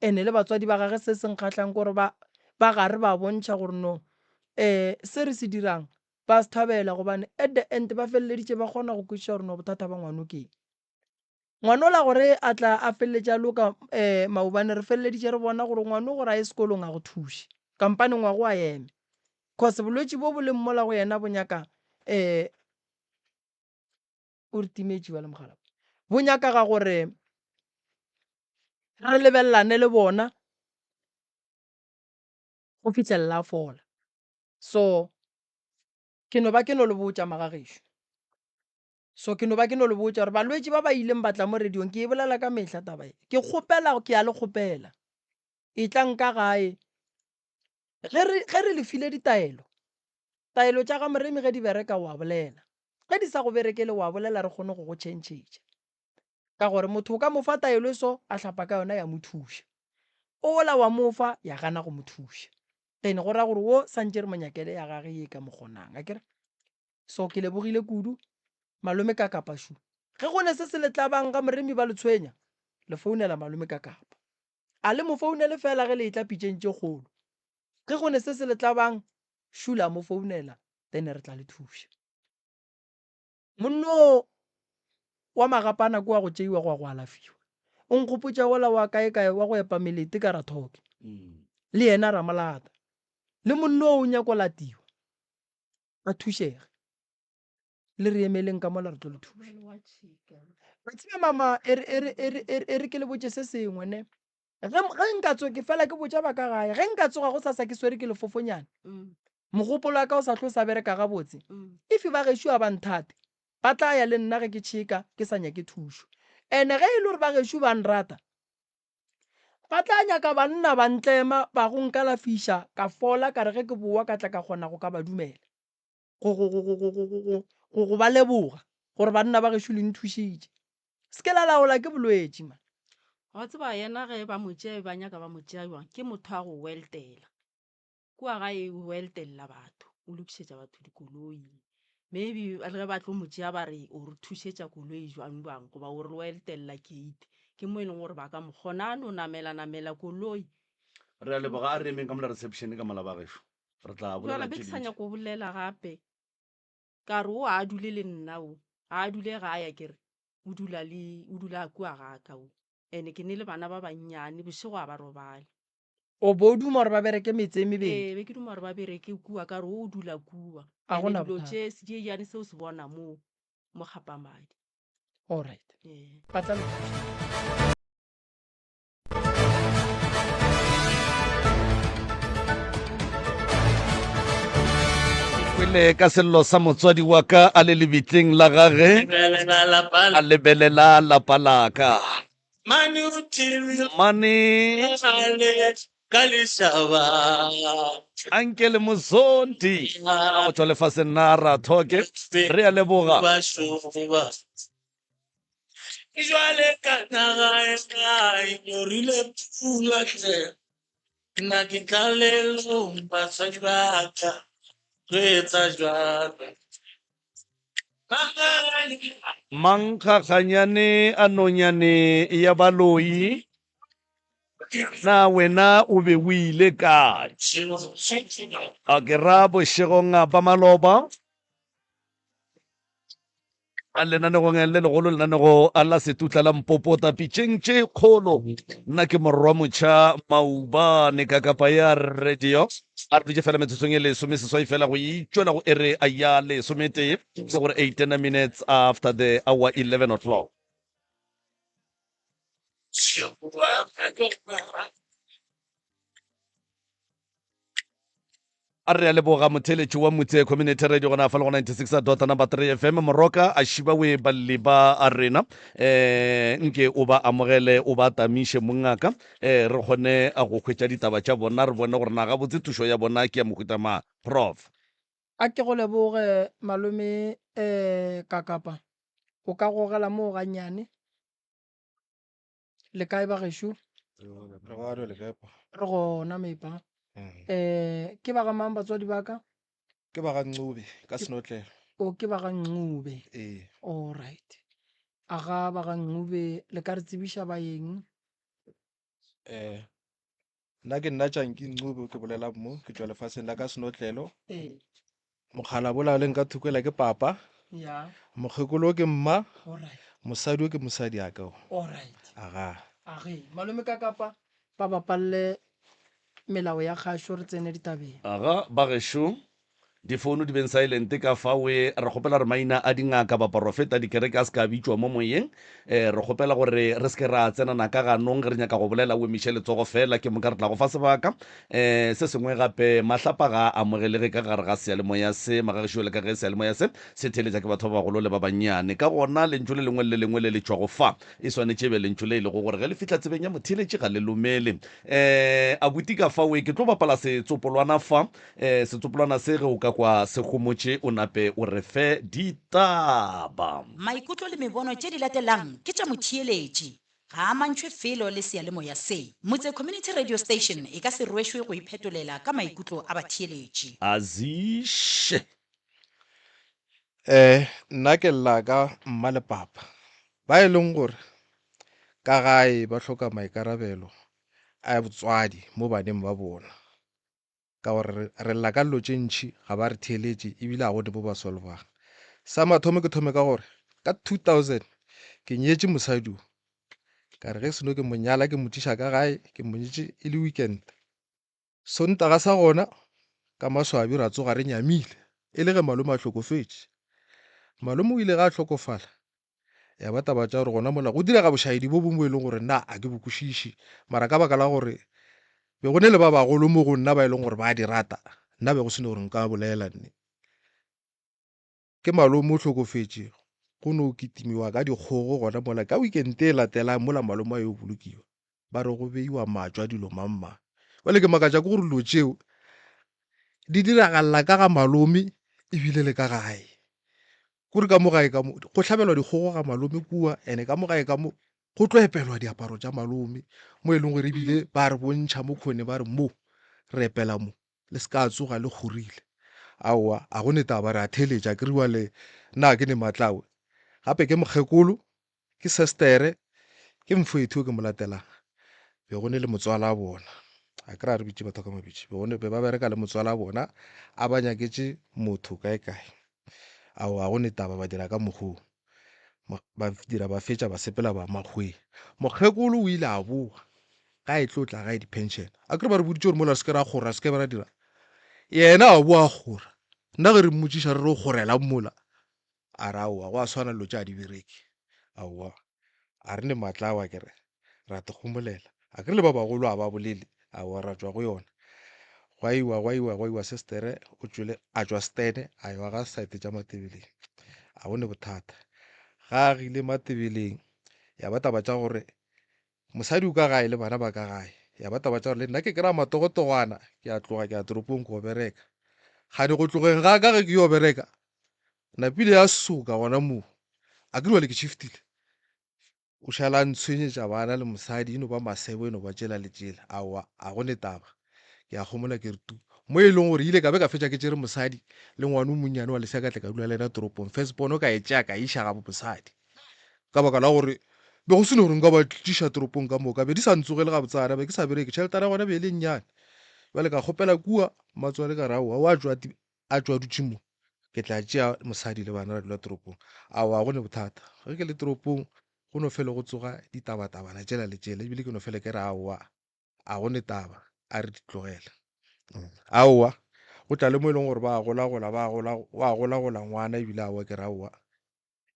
Ene le batswadi ba gage se se nkgahlang ke gore ba ba gare ba bontšha gore no um se re se dirang ba se thabela gobane at the end ba feleleditše ba kgona go kwešiša gore no bothata ba ngwano ke eng. Ngwanola gore a tla a feleletše a loka um maobane re feleleditše re bona gore ngwano gore a ye sekolong a go thuše kampane ngwago a eme cause bolwetši bo bo leng mola go yena bo nyaka um o re timetše bjale mogala bo nyakaga gore re lebelelane le bona go fihlelela a fola. So ke no ba ke no le botša magagešo. So ke no ba ke no le botša gore balwetši ba ba ileng ba tla mo radiong, ke e bolela ka mehla taba ye. Ke kgopela, ke a le kgopela, etlang ka gae. Ge re, ge re le file ditaelo, taelo tša ga Moremi ge di bereka wa bolela. Ge di sa go berekele wa bolela re kgone go go tšhentšhetša. Ka gore motho o ka mo fa taelo e so, a hlapa ka yona ya mo thuša. Ola wa mo fa, ya gana go mo thuša. Then go ra gore wo santše re mo nyakele ya gage ye e ka mo kgonang, akere? So ke lebogile kudu malome ka kapa shu. Ge go ne se se le tlabang ga Moremi ba le tshwenya, le founela malome ka kapa. A le mo founele fela ge le etla pitšeng tše kgolo. Ge go ne se se le tlabang, shu la mo founela then re tla le thuša. Monno wa magapana ke wa go tšeiwa go ya go alafiwa. O nkgopotša wola wa kaekae wa go epa melete ka Rathooke. Le yena ra mo lata. Le monno o nyako latiwa. Ba thušege. Le re emeleng ka mola re tlo le thuša. Wa tseba mama, e re, e re, e re, e re, e re ke le botše se sengwe ne. Ge, ge nka tso, ke fela ke botša ba ka gae, ge nka tsoga gosasa ke swere ke lefofonyane, mogopolo wa ka o sa hlo sa bereka gabotse, if ba gešo ga ba nthate, ba tla ya le nna ge ke tšheka ke sa nyake thušo. And-e ge e le gore ba gešo ba nrata, Ba tla nyaka banna ba ntlema, ba go nkalafiša, ka fola, ka re ge ke bowa ka tla ka kgona go ka ba dumela, go, go, go, go, go, go, go, go, go, go ba leboga gore banna ba gešo le nthušitše. Se ke la laola ke bolwetši, man. Wa tseba yena ge ba mo tšea ba nyaka ba mo tšea jwang, ke motho wa go weltela. Kua gae o weltelela batho, o lokišetša batho dikoloi. Maybe le ge ba tlo mo tšea ba re o re thušetša koloi jwang jwang goba o re weltelela gate. Ke mo e leng gore ba ka mo kgona a no namela namela koloi. Re a leboga, a re emeng ka mola reception ka mola ba gešo. Re tla bolela Jwale be tše ke sa dintši. nyako bolela gape. Ka re o a dule le nna o, ga a dule gae akere, o dula le, o dula kua ga ka o. And-e ke ne le bana ba bannyane, bošego ga ba robale. O bo o duma gore ba bereke metse e mebedi? Ee, be ke duma gore ba bereke kua, ka gore o dula kua. A And gona dilo bothata. tše, sediejane se o se bona mo, mo Kgapamadi. Alright. Ee. Ba tla le thuša. Kwele ka sello sa motswadi wa ka a le lebitleng la gage a lebelela lapa la ka. Mane Anke le Mozondi go tšwa lefaseng la Rathoke. Re a leboga. Jwale ka naga e kae nyorile pula hle nna ke tlalelong basadi ba ka tlo etsa jwalo. Mankgakganyane a nonyane ya baloi, na wena o be o ile kae? A ke ra bošegong ba maloba. A lenanegong le legolo lenanego la setutla la mpopota pitšeng tše kgolo nna ke morwa motšha maubane ka kapa ya radio a re dutše fela metsotsong e lesomeseswai fela go itšwela go ere ya lesometee ke gore 18 minutes after the hour 11 o'clock. A re a leboga motheeletši wa Motse Community Radio gona fa le go 96 dot number 3 FM Moroka a šiba we balli ba a rena eh nke o ba amogele o ba tamiše mongaka eh re kgone a go hwetša ditaba tša bona re bone gore na gabotse thušo ya bona ke ya mohuta mang Prof. A ke go leboge malome eh Kakapa o ka gogela moo gannyane. Le kae ba gešo? Re gona le kae pa? Re gona mepa. Eh ke ba ga mang batswadi ba ka? Ke ba ga Ncube ka Senotlelo. O ke ba ga Ncube. Ee. All right. A ga ba ga Ncube le ka re tsebiša ba eng? Eh Nna ke nna Janki Ncube ke bolela mo, ke tšwa lefaseng la ka Senotlelo. Ee. Mokgalabola a leng ka thoko ela ke papa. Ya. Mokgekolo ke mma. Alright. Mosadi o ke mosadi a ka o. Alright. Aga. Age, malome ka kapa ba bapalle melao ya kgašo re tsene ditabeng. Aga, bagešo, Difouno di beng silent ka fawe. Re kgopela gore maina a dingaka, baporofeta, dikereke a se ka a bitšwa mo moyeng. Re kgopela gore re se ke ra tsenana ka ganong ge re nyaka go bolela. O emiše letsogo feela, ke moka re tla go fa sebaka. Se sengwe gape, mahlapa ga a amogelege ka gare ga seyalemoya se. Magagešo le ka ge seyalemoya se se theeletša ke batho ba bagolo le ba bannyane. Ka gona lentšu le lengwe le le lengwe le le tšwago fa e swanetše e be lentšu le e lego gore ge le fihla tsebeng ya motheeletši ga le lomele. Abuti ka fawe, ke tlo bapala setsopolwana fa. E, setsopolwana se ge o ka kwa se homotše o nape o re fe ditaba. Maikutlo le mebono tše di latelang ke tša motheeletši. Ga a mantšhwe felo le seyalemoya se. Motse Community Radio Station e ka se rwešwe go iphetolela ka maikutlo a batheeletši. Aziše. Eh, nna ke lla ka mma le papa ba e leng gore ka gae ba hloka maikarabelo a botswadi mo baneng ba bona. Ka gore re, re lla ka dilo tše ntši, ga ba re theeletše ebile ga go ne mo ba solvang. Sa mathomo ke thome ka gore ka 2000 ke nyetše mosadi o. Ka re ge seno ke mo nyala ke mo tliša ka gae, ke mo nyetše e le weekend. Sontaga sa gona ka maswabi ra tsoga re nyamile e le ge malome a hlokofetše. Malome o ile ge a hlokofala ya ba taba tša gore gona mola go direga bošaedi bo bongwe bo e leng gore nna a ke bo kwešiše mara ka baka la gore be go ne le ba bagolo mo go nna ba e leng gore ba di rata nna be go sene gore nka bolela nne ke malome o hlokofetše go no kitimiwa ka dikgogo gona mola ka weekend e latelang mola malome a yo bolokiwa ba re go beiwa matšwa dilo mang mang bjale ke makatša ke gore dilo tšeo di diragalela ka ga malome ebile le ka gae Kore ka mo gae ka mo go hlabelwa dikgogo ga malome kua, ene ka mo gae ka mo go tlo epelwa diaparo tša malome mo e leng gore ebile ba re bontšha mo khone ba re mo re epela mo le se ka tsoga le kgorile. Aowa a go ne taba re a theeletša ke riwa le nna ke ne matlawe gape ke mokgekolo Ke sestere, ke mfoethu yo ke mo latelang. Be go ne le motswala bona. A ke ra re bitše batho ka mabitši. Be go ne be ba bereka le motswala bona, a ba nyaketše motho kae kae. Ao a go ne taba ba dira ka mokgoo. Ba dira ba fetša ba sepela ba makgweng. Mokgekolo o ile a boa ga e tlo tla gae di-pension. A ke re ba re boditše gore mola re se ke ra kgora, re se ke ra dira. Yena a boa a kgora. Nna ge re mmotšiša re re o kgorelang mola, A re, Aowa, go a swana dilo tše a di bereke. Aowa, a re ne maatla ao akere ra te gomolela. A ke re le ba bagolo a ba bolele. Aowa, ra tšwa go yona. Gwa iwa, gwa iwa, gwa iwa sestere o tšwele, a tšwa Stene a yo aga saete tša Matebeleng. A go ne bothata. Ga a agile Matebeleng ya ba taba tša gore Mosadi o ka gae le bana ba ka gae. Ya ba taba tša gore le nna ke kry-a matogotogwana, ke a tloga ke ya toropong ko bereka. Kgane go tlogeng ga ka ge ke yo bereka, napile ya soka gona moo. A ke re bjale ke shiftile. O šala a ntshwenyetša bana le mosadi, e no ba masebo, e no ba tšela le tšela. Aowa, a go ne taba. Ke a homola ke re tu. Mo e leng gore ile ka be ka fetša ke tšere mosadi le ngwana o monnyane wa lesea ka tle ka dula le yena toropong. First born ka e tšea ka e iša gabo mosadi. Ka baka la gore be go se no gore nka ba tliša toropong ka moka. Be di sa ntsogele gabotsana, be ke sa bereke. Tšheletana ya gona be e le nnyane. Bjale ka kgopela kua mmatswale ka re aowa, o a tšwa a tšwa a dutše mo, ke tla tšea mosadi le bana ra dula toropong. Aowa, ga go ne bothata. Ge ke le toropong go no fele go tsoga ditabatabana tšela le tšela, ebile ke no fele ke re aowa, a go ne taba, a re di tlogele. Aowa, go tla le mo e leng gore ba golagola, ba gola, wa golagola ngwana ebile aowa ke re aowa,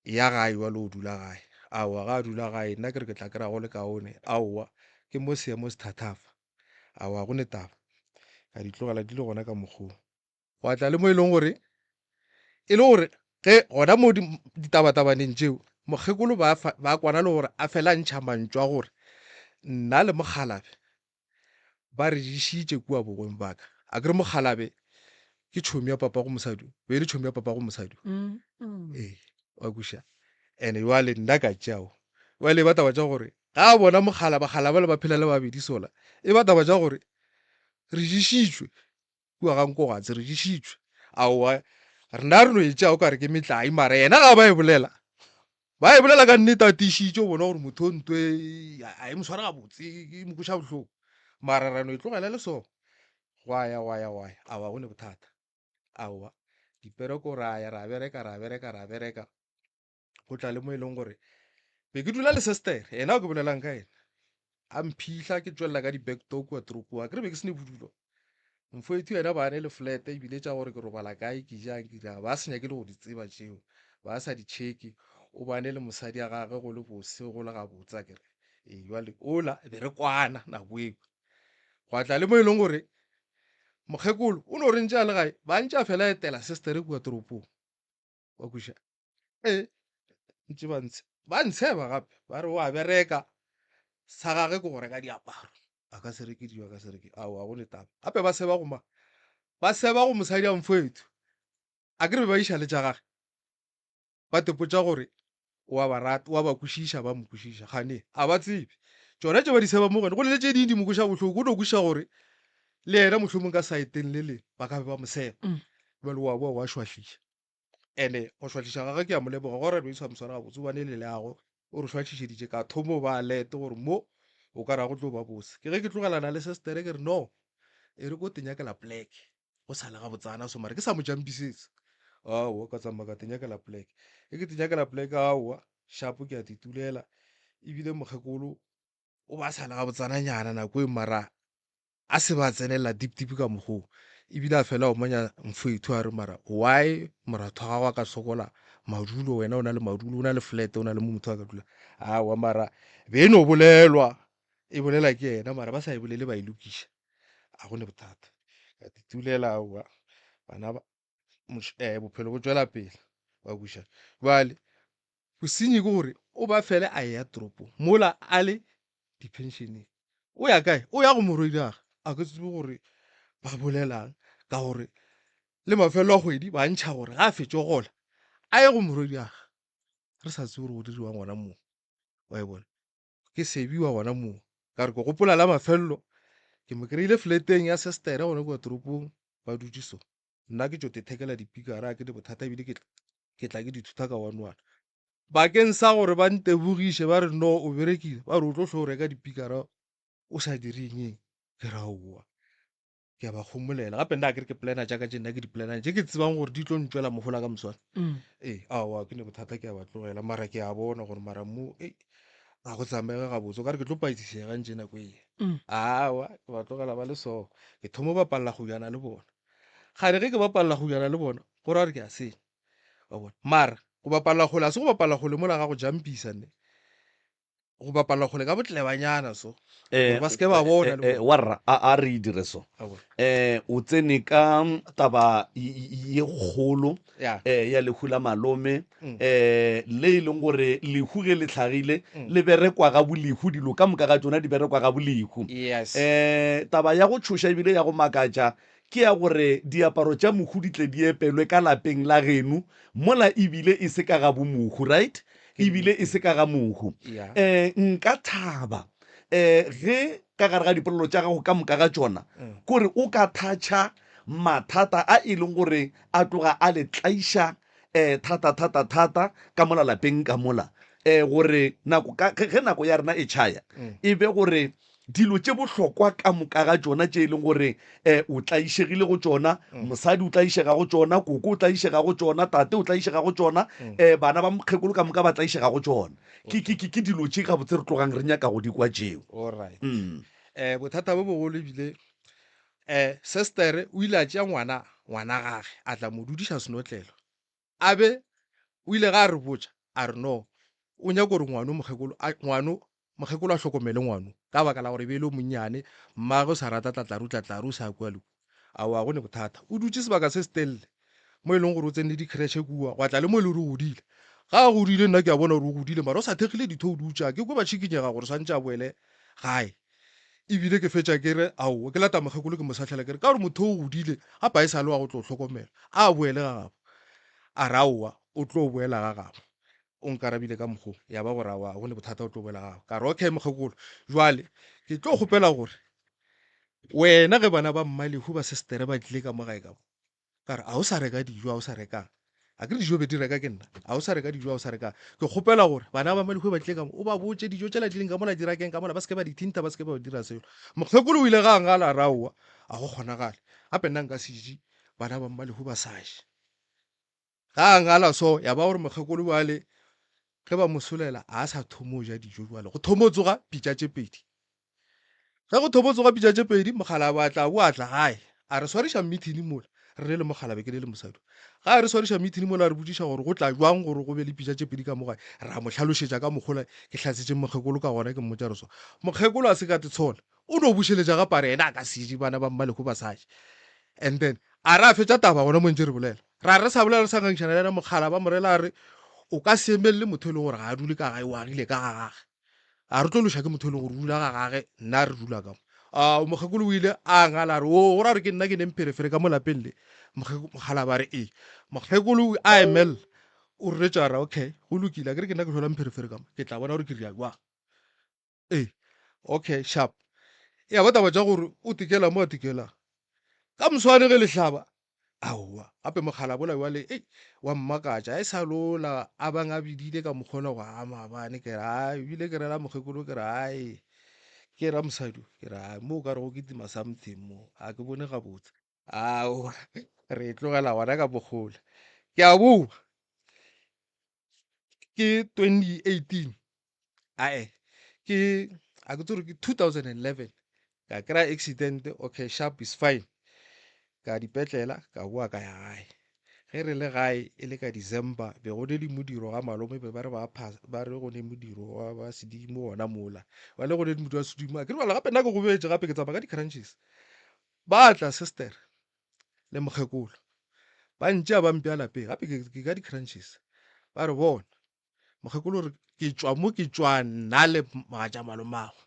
ya gae bjale o dula gae. Aowa, ga a dula gae nna ke re ke tla kry-a go le kaone. Aowa, ke mo seemo se thathafa. Aowa, ga go ne taba. Ka di tlogela di le gona ka mokgwa wo. Gwa tla le mo e leng gore e le gore ge gona mo ditabatabaneng tšeo mokgekolo ba, ba kwana le gore a fela ntšha mantšu a gore nna le mokgalabe ba re ješitše kua bogweng ba ka. A ke re mokgalabe ke tšhomi ya papago mosadi, be e le tšhomi ya papago mosadi. Mm. Ee, wa kweša. Ene jwale nna ka tšeao. Jwale e ba taba tša gore ga a bona mokgala, bakgala bale ba phela le babedi sola, e ba taba tša gore re ješitšwe kua ga Nkogatse, re ješitšwe. Aowa, rena re no e tšea o ka re ke metlae, mara yena ga ba e bolela, ba e bolela ka nnete a tiišitše, o bona gore motho o nto e a e mo sware gabotse, e mo kweša bohloko. Mara ra no e tlogela le so. Gwa ya, gwa ya, gwa ya. Aowa, go ne bothata. Aowa, dipereko ra ya, ra bereka, ra bereka, ra bereka. Go tla le mo e leng gore be ke dula le sister, yena o ke bolelang ka yena. A mphihla ke tšwelela ka di-back door kua toropong, akere be ke se ne bodulo. Mfowethu yena ba ne le flat ebile tša gore ke robala kae, ke jang, ke dirang, ba sa nyake le go di tseba tšeo, ba sa di checke. O bane le mosadi ya gagwe go le bose, go le gabotse akere. Ee, jwale ola be re kwana nako eo. Gwa tla le mo e leng gore mokgekolo o no re ntše a le gae, ba ntše a fela a etela sister kua toropong. Wa kweša? Ee, ntše ba ntshe ba ntsheba gape ba re wa bereka sa gage ke go reka diaparo a ka se reke dijo a ka se reke aowa go ne taba gape ba seba go ma ba seba go mosadi a mfoethu a ke re be ba iša le tša gage ba tepotša gore wa ba rata wa ba kwešiša ba mo kwešiša gane a ba tsebe tšona tše ba di seba mo gone go ne le tše ding di mo kweša bohloko o no kwešiša gore le yena mohlomong ka saeteng le leng ba ka be ba mo seba mm. jale wa boa wa šwahliša Ene go šwahliša gagwe ke a mo leboga gore re sa mo swara gabotse gobane e le leago o re šwahlišeditše ka thomo ba alert gore mo o ka ra go tlo ba bose. Ke ge ke tlogelana le sestere ke re no e re ko tenyakela pleke go sa le gabotsana so mare ke sa mo jampisetse. Aowa ka tsamaya ka tenyakela pleke. E ke tenyakela pleke aowa shapo ke a titulela ebile mokgekolo o ba sa le gabotsananyana nako e mara a se ba tsenelela deep deep ka mokgoo ebile a fela omanya mfowethu a re mara why moratho wa gago a ka sokola madulo wena o na le madulo o na le flat o na le mo motho a ka dula awa mara be e no bolelwa e bolela ke yena mara ba sa e bolele ba e lokiša a go ne bothata ka titulela aowa bana ba eh, bophelo bo tšwela pele ba buša bjale bosenyi ke gore o ba fele a eya toropong mola a le dipenšeneng o ya kae o ya go morwediage a ke tsebe gore ba bolelang ka gore le mafelelo a kgwedi ba ntšha gore ga a fetše gola a ye go morwediage re sa tsebe gore go diriwang gona moo wa e bona ke sebiwa gona moo ka re ke gopola la mafelelo ke mo kry-ile fleteng ya sestere gona kua toropong ba dutše so nna ke tšo tethekela dipikara ke di bothata ebile ke ke tla ke di thutha ka one one bakeng sa gore ba ntebogiše ba re no o berekile ba re o tlo hlo o reka dipikara o sa direng eng ke ra oa ke a ba kgomolela gape nna a kere ke plana jaaka tše nna ke di planang tše ke tsebang gore di tlo ntšwela mohola ka moswane mm. ee aowa ke ne bothata ke a ba tlogela mara ke a bona gore mara mo e a go tsamaege gabotse o ka re ke tlo paitsisega ntše nako ee mm. aowa ke ba tlogela ba le so ke thomo bapalela go jana le bona Gare ge ke bapalla go jana le bona, go ra gore ke a senya. Wa bona? Mara go bapalla kgole a se go bapalla kgole mola ga go jumpisa ne. Go bapalla kgole ka botlebanyana so. Eh, Gore ba se ke ba bona le eh, eh, bona. warra a a re e dire so Wa bona? eh o tsene ka taba y- y- ye kgolo Ya. eh ya lehu la malome Mm. eh le e leng gore lehu ge le hlagile Mm. le berekwa ga bolehu dilo ka moka ga tšona di berekwa ga bolehu Yes. eh taba ya go tšhoša ebile ya go makatša ke ya gore diaparo tša mohu di tle di epelwe ka lapeng la geno mola ebile e se ka ga bomohu right? Ebile e se ka ga mohu. Um nka thaba um ge ka gare ga dipolelo tša gago ka moka ga tšona kore o ka thatšha mathata a e leng gore a tloga a le tlaiša um thata thata thata ka mola lapeng ka mola um gore nako ka ge nako ya rena e tšhaya e be gore dilo tše bohlokwa ka moka ga tšona tše e leng gore um o tlaišegile go tšona mosadi o tlaišega go tšona koko o tlaišega go tšona tate o tlaišega go tšona um bana ba mokgekolo ka moka ba tlaišega go tšona ke ke ke ke dilo tše gabotse re tlogang re nyaka go di kwa tšeo Alright. Mm. Eh, bothata bo bogolo ebile eh sestere o ile a tšea ngwana ngwana gage a tla mo dudiša senotlelo a be o ile ga a re botša a re no o nyaka gore ngwano mokgekolo ngwano mokgekolo a hlokomele ngwano ka baka la gore e be e le o monnyane mmagwe o sa rata tlatlaru tlatlaru o sa kua le kua aowa go ne bothata o dutše sebaka se se telele mo e leng gore o tsene le di-creche kua gwa tla le mo e le gore o godile ga a godile nna ke a bona gore o godile mara o sa thekgile ditho o dutša ke kwe ba tšhikinyega gore swantše a boele gae Ebile ke fetša ke re, Aowa, ke lata mokgekolo ke mo sahlela ke re, ka gore motho o godile, gape a e sa le wa go tlo hlokomela, a boele ga gabo. A re, Aowa, o tlo boela ga gabo. O nkarabile ka mokgo, ya ba gore aowa, ga go ne bothata o tlo boela ga gabo. Ka re, Okay mokgekolo, jwale ke tlo kgopela gore wena ge bana ba Mmalehu ba sestere ba tlile ka mo gae ka mo, Ka re, A o sa reka dijo, a o sa rekang? A ke re dijo be di reka ke nna? A o sa reka dijo, a o sa rekang? Ke kgopela gore bana ba Malehwe ba tle ka mo, o ba botše dijo tšela di leng ka mola di rakeng ka mola, ba se ke ba di thintha, ba se ke ba dira selo. Mokgekolo o ile ga a ngala a re, Aowa, a go kgonagale. Gape nna nka se je bana ba Mmalehwe ba sa je. Ga a ngala so, ya ba gore mokgekolo bjale ge ba mo solela a sa thomo ja dijo bjale, go thomo tsoga pitša tše pedi. Ge go thomo tsoga pitša tše pedi, mokgalabje a tla boa a tla gae, a re swariša mithini mola re le mokgalabje ke le le mosadi. Ga a re swariša mithini mola a re botšiša gore go tla jwang gore go be le pitša tše pedi ka mo gae, ra mo hlalošetša ka mokgola ke hlatsetšeng mokgekolo ka gona ke mmotša re so. Mokgekolo a se ka te tshola, o no bušeletša gape a re yena a ka se je bana ba Mmalekgo ba sa je. And then a re a fetša taba gona mo ntše re bolela. Ra re sa bolela re sa ngangišana le yena mokgalabje a mo rela a re o ka se emelele motho e leng gore ga a dule ka gae o agile ka ga gage. A re tlo loša ke motho e leng gore o dula ga gage nna re dula ka mo. A mokgekolo o ile a ngala a re o go ra gore ke nna ke neng pherefere ka mo lapeng le. Mokgalabje a re ee. Mokgekolo a emelela o reretša a re okay go lokile akere ke nna ke hlolang pherefere ka mo ke tla bona gore ke dira jwang. Ee okay sharp. Ya ba taba tša gore o tikela mo a tikelang. Ka moswane ge le hlaba Aowa, gape mokgalabola bjale ei wa mmakatša, a e sa lola a bang a bidile ka mokgola go a maabane ke re ai ebile ke rela mokgekolo ke re ai ke ra mosadi ke re ai mo o ka re go kitima something mo a ke bone gabotse aowa re e tlogela gona ka bokgole ke a boa ke 2018 ae ke a ke tsore ke 2011 ka kry-a accident okay sharp is fine ka dipetlela ka boa ka ya gae ge re le gae e le ka December be go ne le modiro ga malome be ba re ba ba re go ne modiro wa ba sedimo gona mola ba le go ne le modiro wa sedimo a ke re bala gape nna ke gobetše gape ke tsamaya ka di-crunches ba tla sister le mokgekolo ba ntšea ba mpea lapeng gape ke ka di-crunches ba re bona mokgekolo re ke tšwa mo ke tšwa nna le mogatša malomago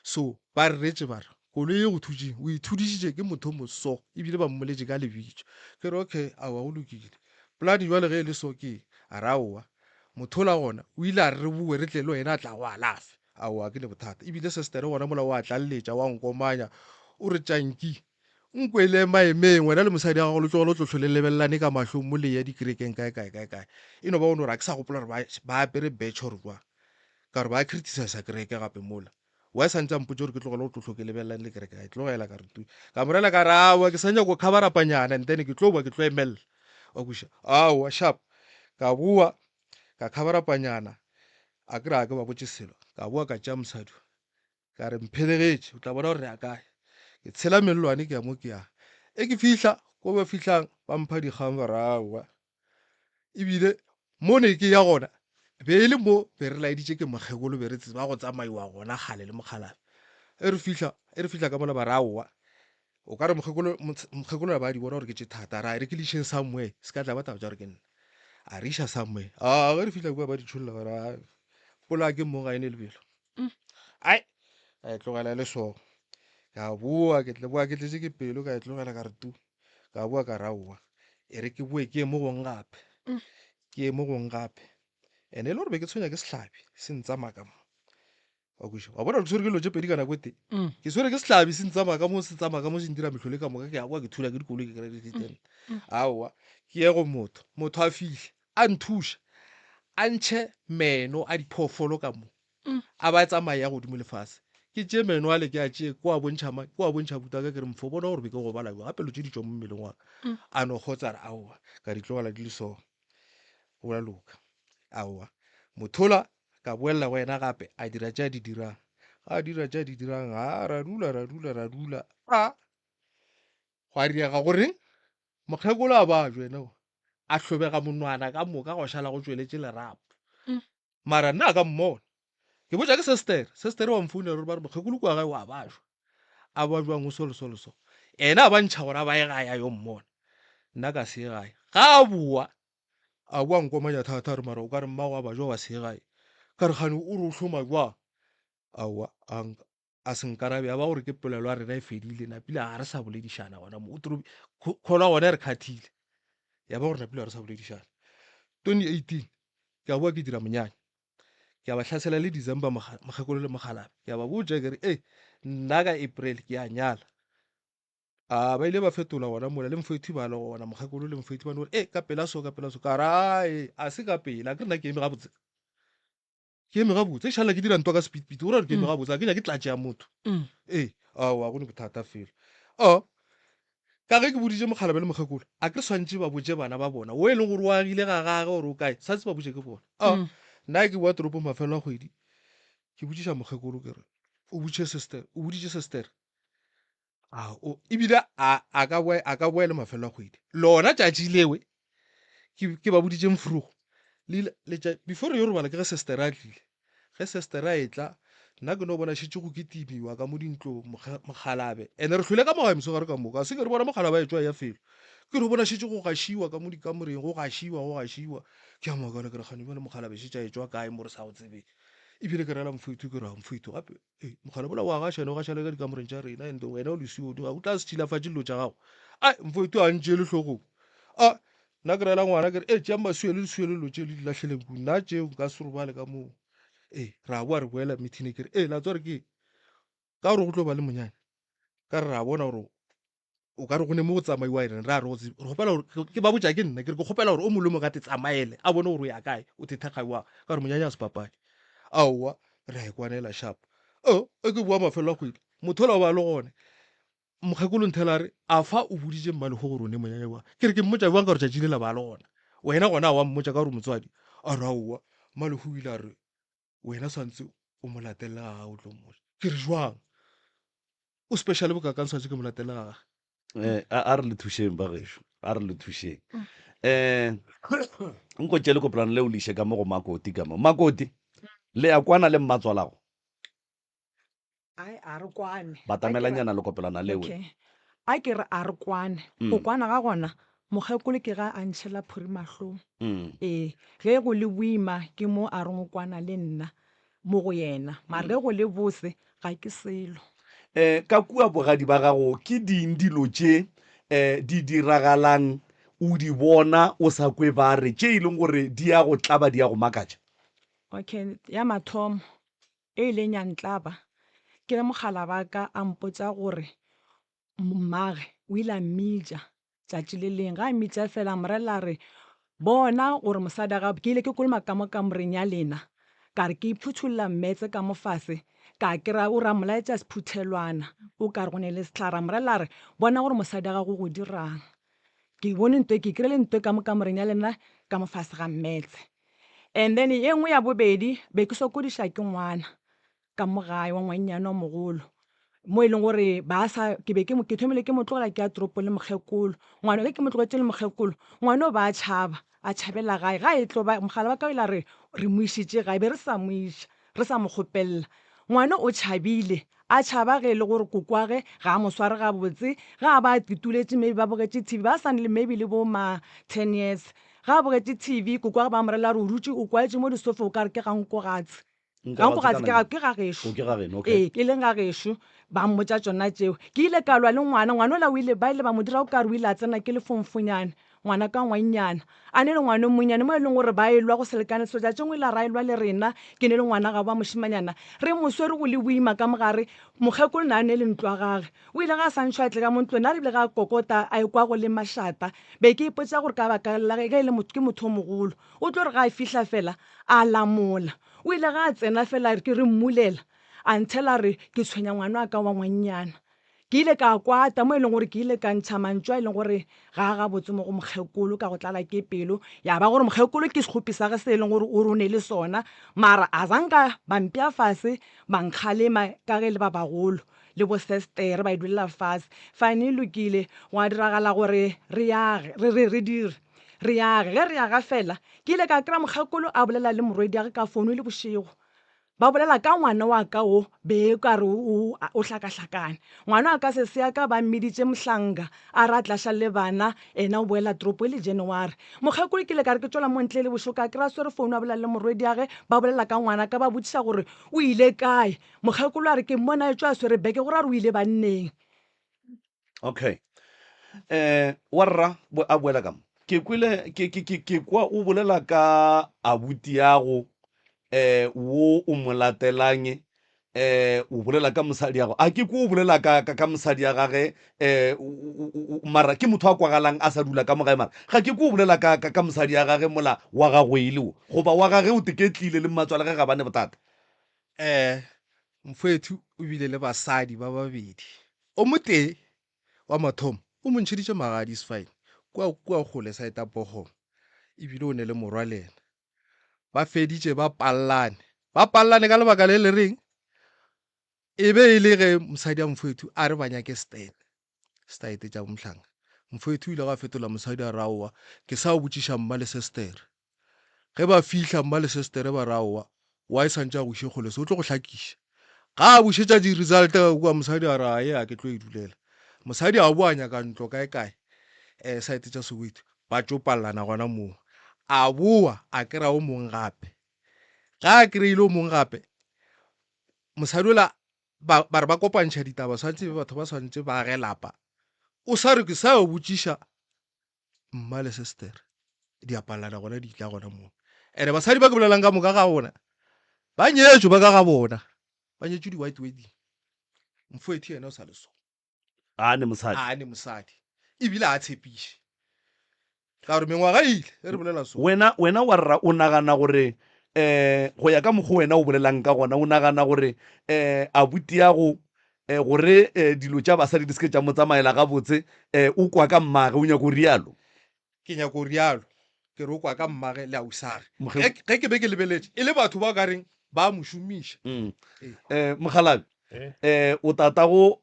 so ba re retše ba re koloi e go thutšeng o ithudišitše ke motho moso ebile ba mmoletše ka lebitso ke re okay aowa go lokile polane jwale ge e le so ke a re aowa motho ola gona o ile a re re boe re tle le wena a tla go alafe aowa ke ne bothata ebile sestere gona mola o a tlalletša wa nkomanya o re tšanki Nkwele maemeng, wena le mosadi wa gago le tlogele go tlo hlole le lebelelane ka mahlong mo le eya dikerekeng kae kae kae kae. E no ba o no re a ke sa gopola gore ba, ba apere betšhe or jwang. Ka gore ba criticize kereke gape mola. Why sa ntse a mpotša gore ke tlogele go tlo hlo ke lebelelane le kereke, ka e tlogela ka re tu. Ka mo rela ka re aowa ke sa nyaka go cover-upanyana and then ke tlo boa ke tlo emelela. Wa kwešiša? Aowa sharp. Ka boa ka cover-upanyana a ke re a ke ba botše selo. Ka boa ka tšea mosadi. Ka re, Mphelegetše, o tla bona gore re ya kae. Ke tshela mellwane ke ya mo ke yang. E ke fihla ko ba fihlang ba mpha dikgang ba re aowa. Ebile mo ne ke ya gona be e le mo be re laeditše ke mokgekolo be re tseba go tsamaiwa gona kgale le mokgalabje. E re fihla e re fihla ka mola ba re aowa. O ka re mokgekolo mokgekolo a ba di bona gore ke tše thata ra re ke le išeng somewhere se ka tla ba taba tša gore ke nna. A re iša somewhere. A ge re fihla kua ba di tšholla ba re polaya ke mong ga e ne lebelo. Ai, ka e tlogela e le so. Ka boa, ke tle boa ke tletše ke pelo, ka e tlogela ka re tu. Ka boa ka re aowa, e re ke boe ke ye mo gongwe gape. Ke ye mo gongwe gape. And e le gore be ke tshwenya ke sehlabi se ntsamaya ka mo. Wa kwešiša? Wa bona gore ke swere ke dilo tše pedi ka nako e tee. Ke swere ke sehlabi se ntsamaya ka mo, se tsamaya ka mo, se ntira mehlolo ka moka, ke a boa ke thula ke dikoloi ke kry-a di-accident. Aowa, ke ye go motho, motho a fihle a nthuša, a ntšhe meno a diphoofolo ka mo, a ba tsamaya ya godimo le fase. Ke tšee meno ale ke a tšee, ke wa bontšha mang, ke wa bontšha abuti wa ka, ke re mfo bona gore be ke gobala bjang, gape dilo tše di tšwa mo mmeleng wa ka. A no kgotsa a re aowa, ka di tlogela di le so. Go a loka. Aowa. Mothola ka boelela go yena gape a dira tše a di dirang. Ga a dira tše a di dirang, a ra dula ra dula ra dula. A gwa riega goreng mokgekolo a ba jwa ena a hlobega monwana ka moka gwa šala go tšweletše lerapo. Mara nna a ka mmona. Ke botša ke sestere, sestere wa mfounela gore ba re mokgekolo kua gae o a bajwa. A ba jwang o so le so le so. Ena a ba ntšha gore a ba ye gae a yo mmona. Nna ka se ye gae. Ga a boa, a boa nkomanya thata a re mara o ka re mmago a bajwa wa se ye gae. Ka re kgane o re o hloma jwang? Aowa, a a se nkarabe ya ba gore ke polelo ya rena e fedile napile ga re sa boledišana gona mo o tro kholwa gona re khathile ya ba gore napile ga re sa boledišana 2018 ke a boa ke dira monyanya ke a ba hlasela le December mokgekolo le mokgalabe ke a ba botša ke re e nna ka April ke a nyala a ba ile ba fetola gona mola le mfethi ba le gona mokgekolo le mfethi ba no gore e ka pela so ka pela so ka ra e a se ka pela ke rena ke eme gabotse Ke eme gabotse, e šala ke dira ntwa ka speed-speed, go ra gore ke eme gabotse, ga ke nyake tlatše ya motho. Ee, aowa, go ne bothata felo. O, ka ge ke boditše mokgalabje le mokgekolo, a ke re swantše ba botše bana ba bona, wo e leng gore o agile ga gage gore o kae, swantse ba botše ke bona. O, nna ke boa toropong mafelo a kgwedi, ke botšiša mokgekolo ke re, o botše sister, o boditše sister? A, o, ebile a, a ka boa, a ka boa e le mafelo a kgwedi. Lona tšatši lewe, ke, ke ba boditše mfrugo. Le ile, letša, before re yo robala ke ge sister a tlile. Ge sister a etla, nna ke no bona šetše go kitimiwa ka mo dintlong, mokge, mokgalabe. Ene re hlwele ka mo gae mosegare ka moka. A se ke re bona mokgalabe a etšwa a eya felo. Ke re bona šetše go gašiwa ka mo dikamoreng, go gašiwa, go gašiwa. Ke a makala ke re kgane bjale mokgalabe šetše a etšwa kae mo re sa go tsebeng. Ebile ke rela mfowethu ke re, a mfowethu gape Ei, mogala mola wa gaša ene o gaša le ka dikamoreng tša rena and wena o lesiodi ga o tla se tšhilafatše dilo tša gago. Ai, mfowethu a ntšeele hlogong. A, nna ke rela ngwana ke re, e tšeang maswi le diswi le dilo tše le di lahleleng kung, nna tšeo nka se robale ka moo. Ee, ra boa re boela meeting ke re, e la tswa re ke ka gore go tlo ba le monyanya. Ka re ra bona gore o ka re go ne mo go tsamaiwa ene ra re go re kgopela gore ke ba botša ke nna ke re ke kgopela gore o mongwe le mongwe a te tsamaele a bone gore o ya kae o te thekga ka gore monyanya a se papadi aowa re a e kwanela sharp o e ke boa mafelo a kgwedi motho ola o ba le gone mokgekolo nthela re a fa o boditše mmalego gore o ne monyanya wa ke re ke mmotša bjang ka gore tšatši le la ba le gona wena gona wa mmotša ka gore motswadi a re aowa mmalego o ile a re wena swantse o mo latelele ga gago o tlo mmotša ke re jwang o special bokakang swantse ke mo latelele ga gage Eh, a a re le thušeng ba gešo a re le thušeng um nko tše le kopelano leo le iše ka mo go makoti ka mo makoti le ya kwana le mmatswalago Ai, a re kwane. Batamelanyana le kopelana leo. Okay. A ke re a re kwane. Go kwana ga gona, mokgekolo ke ga a ntšhela phuri mahlong. Ee, ge go le boima ke mo a reng o kwana le nna mo go yena, mara ge go le bose ga ke selo. Um ka kua bogadi ba gago ke ding dilo tše um di diragalang o di bona o sa kwe ba re, tše e leng gore di ya go tlaba di ya go makatša? Okay, ya mathomo e ileng ya ntlaba ke ge mogala wa ka a mpotša gore mmage o ile a mmitša tšatši le lengwe. Ge a mmitša fela a mo rela a re, Bona gore mosadi wa gago, ke ile ke kolomaka ka mo kamoreng ya lena, ka re ke iphuthulla mmetse ka mo fase, ka kry-a o re a mo laetša sephuthelwana o ka re go ne le sehlare, a mo rela a re, Bona gore mosadi wa gago o go dirang. Ke bone nto, ke kry-ile nto ka mo kamoreng ya lena ka mo fase ga mmetse. And then ye nngwe ya bobedi be ke sokodiša ke ngwana ka mo gae wa ngwannyane wa mogolo mo e leng gore ba sa ke be ke ke thomile ke mo tlogela ke ya toropong le mokgekolo. Ngwana ge ke mo tlogetše le mokgekolo ngwana o ba a tšhaba a tšhabela gae ga e tlo ba mogala wa ka o ile a re re mo išitše gae be re sa mo iša re sa mo kgopelela. Ngwana o tšhabile a tšhaba ge e le gore kokoage ga a mo sware gabotse ge a ba a ituletše maybe ba bogetše T_V ba sa le maybe le bo ma ten years. Ge a bogetše TV, kokoage ba mo rela gore o dutše o kwaetše mo disofeng o ka re ke ga nkogatse. Ga Nkogatse ke ga ke ga gešo. O ke ga geno, okay. Ee, ke leng ga gešo, ba mmotša tšona tšeo. Ke ile ka lwa le ngwana, ngwana ola o ile, ba ile ba mo dira o kare o ile a tsena ke lefongfonyane, ngwana ka ngwannyana. A ne le ngwana o monnyane mo e leng gore ba elwa go se lekane selo. Tšatši lengwe o ile a ra elwa le rena, ke ne le ngwana gabo wa mošemanyana, re mo swere go le boima ka mogare. Mokgekolo na a ne le ntlo ya gage. O ile ga a sa ntšhwa a tle ka mo ntlong, na re bile ga a kokota a ekwa go le mašata. Be ke ipotša gore ka baka la ge e le motho, ke motho o mogolo, o tlo re ga a fihla fela a lamola. O ile ga a tsena fela ke re mmulela, a ntshela a re ke tshwenya ngwana wa ka wa ngwannyana. Ke ile ka kwata mo e leng gore ke ile ka ntšha mantšu a e leng gore ga a gabotse mo go mokgekolo ka go tlala ke pelo. Ya ba gore mokgekolo ke sekgopi sa ge se e leng gore o re o ne le sona, mara a zanka ba mpea fase ba nkgalema ka ge e le ba bagolo le bo sestere ba e dulela fase. Fine e lokile, gwa diragala gore re age, re re re dire. Re age. Ge re aga fela, ke ile ka kry-a mokgekolo a bolela le morwediage ka founu e le bošego. Ba bolela ka ngwana wa ka wo be e ka re o, o hlakahlakane. Ngwana wa ka sese ya ka ba mmiditše Mohlanka, a re a tla šale le bana, ena o boela toropo e le January. Mokgekolo ke ile ka re ke tšwela mo ntle e le bošego ka kry-a a swere founu a bolela le morwediage, ba bolela ka ngwana ka, ba botšiša gore o ile kae. Mokgekolo a re ke mmone a etšwa a swere beke go ra gore o ile banneng. Okay. Eh, wa rra a boela ka mo. Ke kwele ke ke ke ke kwa o bolela ka abuti yago eh wo o mo latelang eh o bolela ka mosadi yago. A ke kwa o bolela ka ka, ka mosadi ya gage eh mara ke motho a kwagalang a sa dula ka mo gae mara ga ke kwa o bolela ka ka, ka mosadi ya gage mola wa gagwe e le wo goba wa gage o teketlile le mmatswale ge ga bane bothata. Eh, mfowethu o bile le basadi ba babedi. O motee wa mathomo o mo ntšheditše magadi is fine kua kua kgole side ya Bochum ebile o ne le morwa le yena. Ba feditše ba pallane. Ba pallane ka lebaka le le reng e be e le ge mosadi ya mfowethu a re ba nyake stand. Setaete tša bomhlanga. Mfowethu o ile ga fetola mosadi a re aowa ke sa o botšiša mma le sestere. Ge ba fihla mma le sestere ba re aowa why swantše a go iše kgole se o tlo go hlakiša. Ga a bušetša di result ka kua mosadi a re aye a ke tlo e dulela. Mosadi a boa nyaka ntlo kae kae eh site tša Soweto ba tšo pallana gona moo. A boa a kry-a o mong gape. Ga a kry-ile o mong gape mosadi ola ba ba re ba kopantšha ditaba swantše be batho ba swantše ba age lapa. O sa re ke sa yo botšiša mma le sestere di a palelana gona di tla gona moo ene basadi ba ke bolelang ka moka ga bona ba nyetšwe ba ka ga bona ba nyetšwe di-white wedding mfoethi yena o sa le so a ne mosadi a ne mosadi ebile a tshepiše ka gore mengwaga e ile e re bolela so wena wena wa rra o nagana gore eh go ya ka mokgwa wena o bolelang ka gona o nagana gore eh abuti yago eh gore eh dilo tša basadi di se ke tša mo tsamaela gabotse eh o kwa ka mmage o nyako rialo ke nyako rialo ke re o kwa ka mmage le ausage ge ke be ke lebeletše e le batho ba ka reng ba mo šomiša mm. eh mogalabi eh, eh o tatago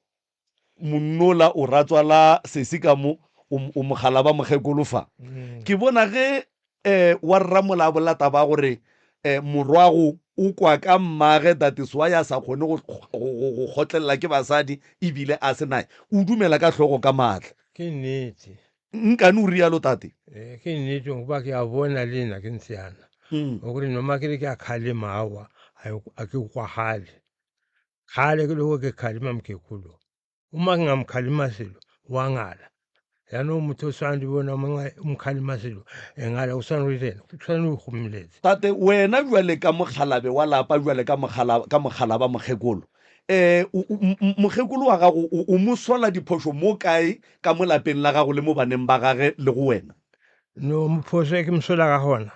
monnola o ratswala sesi ka mo o mogala ba mokgekolo fa mm. ke bona ge um wa rramola a bolela taba ya gore um morwago o kwa ka mmage that is why a sa kgone go kgotlelela ke basadi ebile a se nae o dumela ka hlogo ka maatla Ke nnete. Nkane o rialo tate? Ee, ke nnete goba ke a bona le nna ke ntseyana. O gore noma ke re ke a kgalema aowa a ke kwagale. Kgale ke lego ke kgalema mokekolo. Uma ke ngamkhalima selo wa ngala. Yaanong motho o swana le bona mongwe o mokhalima selo e ngala o swana le ena o tshwane o gomeletse. Tate, wena bjale ka mokgalabe wa lapa bjale ka mokgala ka mokgalaba mokgekolo, eh, mokgekolo wa gago o, o mo sola diphošo mo kae ka mo lapeng la gago le mo baneng ba gage le go wena? No phošo e ke mo sola ka gona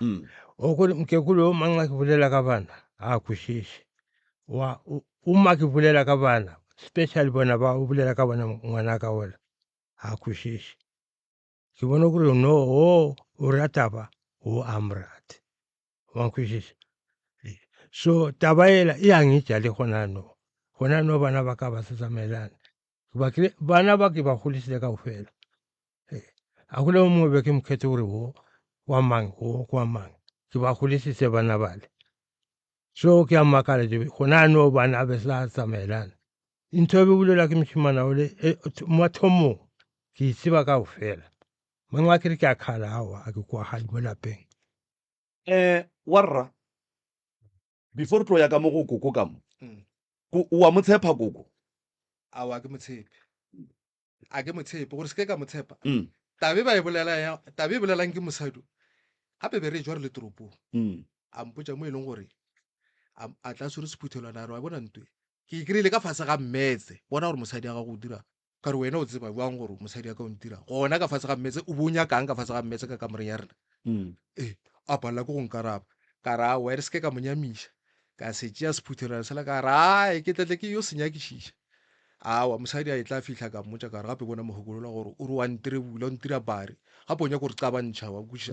o kore mokekolo o mang a ke bolela ka bana ga a kwešiše. Wa o ma ke bolela ka bana special bona ba o bolela ka bona ngwana ka ola ga kwešiše. Ke bona gore no o o rata ba o a mo rate. Wa nkwešiša? So taba ela e a ngitša le gona no. Gona no bana ba ka ba sa tsamaelane. Ba ke bana ba ke ba golisile kaofela. A go le o mongwe be ke mo kgethe gore wo wa mang wo kwa mang. Ke ba golisitse bana bale. So ke a makala je gona no bana be sa tsamaelana. Ntho e be bolela ke mošemana ole e, mathomong ke e tseba kaofela. Mangwe a ke re ke a khala aowa a ke kwagale mo lapeng. Eh, warra. Before re tlo ya ka mo go koko ka mo, ko, o a mo tshepa koko? Aowa, a ke mo tshepe. A ke mo tshepe, gore se ke ka mo tshepa. Taba e ba e bolelang ya, taba e bolelang ke mosadi o, gape be re etšwa re le toropong. A mpotša mo e leng gore a, a tla swere sephuthelwana a re wa bona ntwe, ke e kry-ile ka fase ga mmetse, bona gore mosadi ya gago o dira. Ka re wena o tseba bjang gore mosadi ya ka o ntira gona ka fase ga mmetse, o bo o nyakang ka fase ga mmetse ka kamoreng ya rena? Ee, a palela ke go nkaraba. Ka re aowa, e re se ke ka mo nyamiša. Ka se tšea sephuthelwana sela ka re ae, ke tletle ke yo se nyakišiša. Aowa, mosadi a etla a fihla ka mmotša ka re gape bona mogokolola gore o re wa ntirebula, o ntira bare. Gape o nyaka go re qabantšha, wa kwešiša?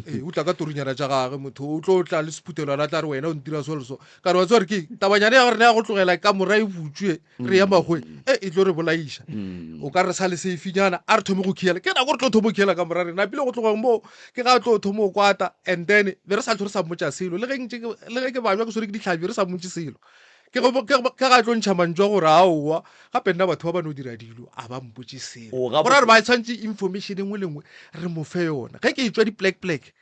Ee, o tla ka torunyana tša gage motho, o tlo tla le sephuthelwana a tla re wena o ntira so le so. Ka re wa tseba gore ke tabanyana ya rena ya go tlogela kamora e butšwe re ya magweng, e e tlo re bolaiša. O ka re sa le safenyana, a re thome go khiela. Ke nako re tlo thoma go khiela kamora rena, pele go tloga moo ke ga a tlo thoma go kwata and then be re sa hlwe re sa mmotša selo. Le ge ntše ke, le ge ke babja ke swere ke dihlabi re sa mmotše selo. Ke go, ke, ke ga tlo ntšha mantšu a gore aowa, gape nna batho ba ba no dira dilo a ba mpotše selo. O gabotse. Go ra gore ba tshwanetse information e nngwe le nngwe re mo fe yona. Ge ke etšwa di-plek-plek,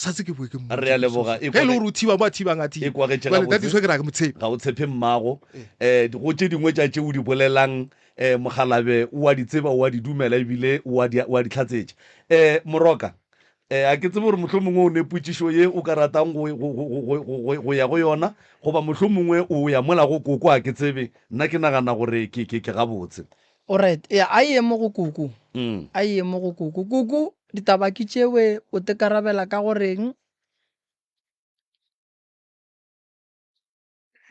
sa tse ke boe ke mmotše. Re a leboga. E Ge e le gore o thiba mo a thibang a thibe. E kwagetše Jwale that gabotse. is why ke re ga ke mo tshepe. Ga o tshepe mmago. Eh, go tše dingwe tša tše o di bolelang, eh, mokgalabje o a di tseba, o a di dumela ebile o a di, o a di hlatsetša. Eh, Moroka, Eh, a ke tsebe gore mohlomongwe o ne potšišo ye o ka ratang go, go, go, go, go, go, go ya go yona, goba mohlomongwe o ya mola go koko, a ke tsebe. Nna ke nagana gore ke, ke, ke gabotse. Alright, ya, a ye mo go koko. Mm. A ye mo go koko. Koko, ditaba ke tšewe, o tekarabela ka go reng?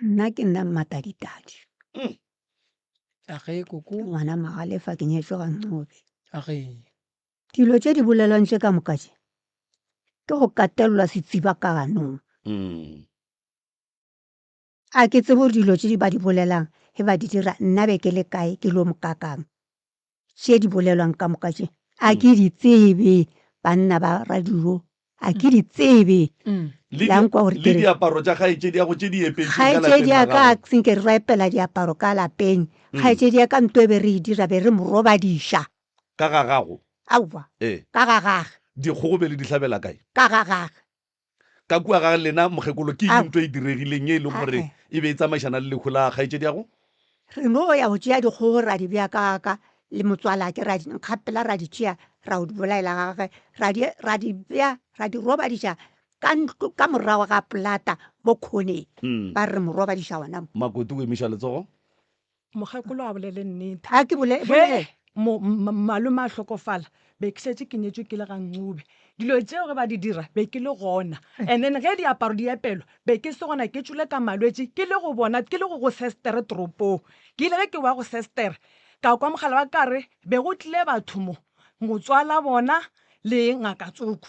Nna ke nna Mmataditadi. Mm. Age, koko. Ke ngwana Magalefa, ke nyetšwe ga Ncube. Age. Dilo tše di bolelwang tše ka moka tše, ke go katelelwa setsiba ka ganong. Mm. A ke tsebe gore dilo tše ba di bolelang ge ba di dira nna be ke le kae ke lo mokakang. Tše di bolelwang ka moka tše a ke di tsebe banna ba radio a ke di tsebe. Le La nkwa gore le ke re diaparo tša kgaetšedi ya go tše di epetšweng ka lapeng kgaetšedi la ya ka gago. senke re epela diaparo ka lapeng. Kgaetšedi ya ka nto e be re e dira be re mo robadiša. Ka ga gago? Aowa. Ee. Ka ga gage. Dikgogo be le di hlabela kae? Ka ga gage. Ka kua ga lena, mokgekolo, ke eng Aowa. ntho e diregileng ye e leng gore Ae. e be e tsamaišana le lehu la kgaetšediago? Re no ya go tšea dikgogo ra di bea ka ga ka le motswalake, ra di nkgapela ra di tšea ra go di bolaela ga gage, ra di, ra di bea, ra di robadiša ka ntlo, ka morago ga polata mo khoneng. Ba re re mo robadiša gona mo. Makoti o emiša letsogo. Mokgekolo a bolele nnete. A ke bole, Ge bolele. mo, m, malome a hlokofala, be ke šetše ke nyetšwe ke le ga Ncube. Dilo tšeo ge ba di dira, be ke le gona. And then ge diaparo di epelwa, be ke se gona, ke tšwele ka malwetši, ke le go bona, ke le go go sestere toropong. Ke ile ge ke boa go sestere, ka kwa mogala wa ka re, be go tlile batho mo, motswala bona le ngaka tsoko.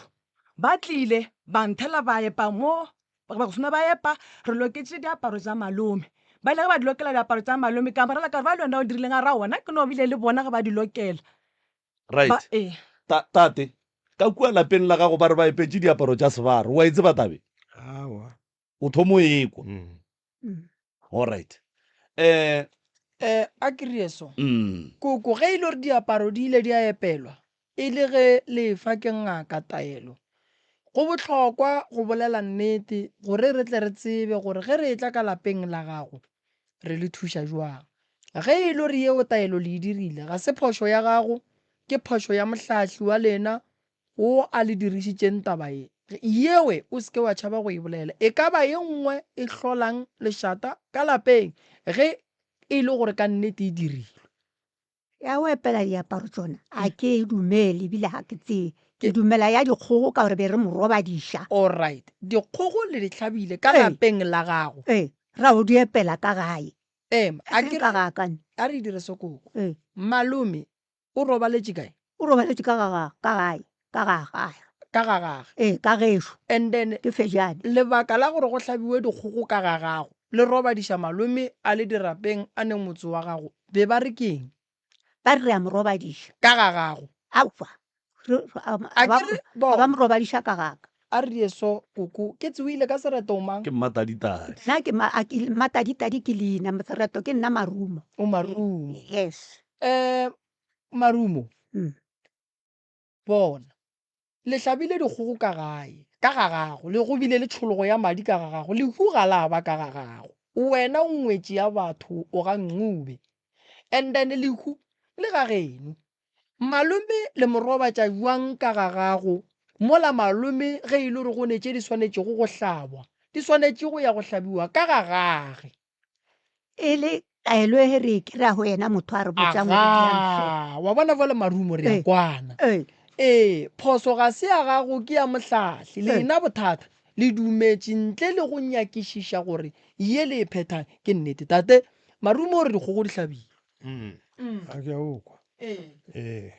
Ba tlile, ba nthela ba epa mo Ba go swana ba epa, re loketše diaparo tša malome. Ba ile ge ba di lokela diaparo tša malome, ka morela ka re ba le wena o dirileng a ra wona ke no bile le bona ge ba di lokela. Right. Ba, ee. Ta, tate, ka kua lapeng la gago ba re ba epetše diaparo tša sebaro. O a e tseba tabe? Aowa. O thomo e kwa. Mm. All right. Eh, Eh, a ke re so. mm. Koko, ge e le gore diaparo di ile di a epelwa, e le ge le efa ke ngaka taelo, go bohlokwa go bolela nnete gore re tle re tsebe gore ge re etla ka lapeng la gago, re le thuša bjang. Ge e le gore yeo taelo le e dirile, ga se phošo ya gago, ke phošo ya mohlahli wa lena wo a le dirišitšeng taba ye, yewe o se ke wa tšhaba go e bolela. E ka ba ye nngwe e hlolang lešata ka lapeng ge e le gore ka nnete e dirilwe. Ya go epela diaparo tšona a ke e dumele ebile ga ke tsebe. Ke dumela ya dikgogo ka gore be re mo robadiša. Alright, dikgogo le di hlabile ka Ee. lapeng la gago. Ee, ra go di epela ka gae. Ema, a E seng ke ka re, ga ka nna. a re dire se koko. Ee. Malome O robaletše kae? O robaletše ka ga ga, ka gae, ka ga gage. Ka ga gage. Ee, ka gešo. And then. Ke Fejane. Lebaka la gore go hlabiwe dikgogo ka ga gago, le robadiša malome a le dirapeng a ne motse wa gago, be ba re ke eng? Ba re re a mo robadiša. Ka ga gago. Aowa. Re, re, a, A ba, ke re, ga ba bona. mo robadiša ka ga ka. A re die so, koko. Ke tse o ile ka sereto o mang? Ke Mmataditadi. Nna ke ma, a ke, Mmataditadi ke leina, sereto ke nna Marumo. O Marumo. Yes. Um Marumo, Mm. bona, le hlabile dikgogo ka gae. Ka ga gago, le go bile le tšhologo ya madi ka ga gago, lehu ga la ba ka ga gago. Wena o ngwetši ya batho, o ga Ncube. And then lehu le ga geno. Malome le mo robatša bjang ka ga gago mola malome ge e le gore go ne tše di swanetšego go hlabwa, di swanetše go ya go hlabiwa ka ga gage. E le taelo e re e kry-a go yena motho a re botsang gore dirang so. Agaa, wa bona bjale Marumo re a Ee, kwana. ee. Ee, phoso ga se ya gago ke ya mohlahli. Ee. Lena bothata le dumetše ntle le go nyakišiša gore ye le e phethang ke nnete. Tate, Marumo o re dikgogo di hlabile. A ke a o kwa. Ee. Ee.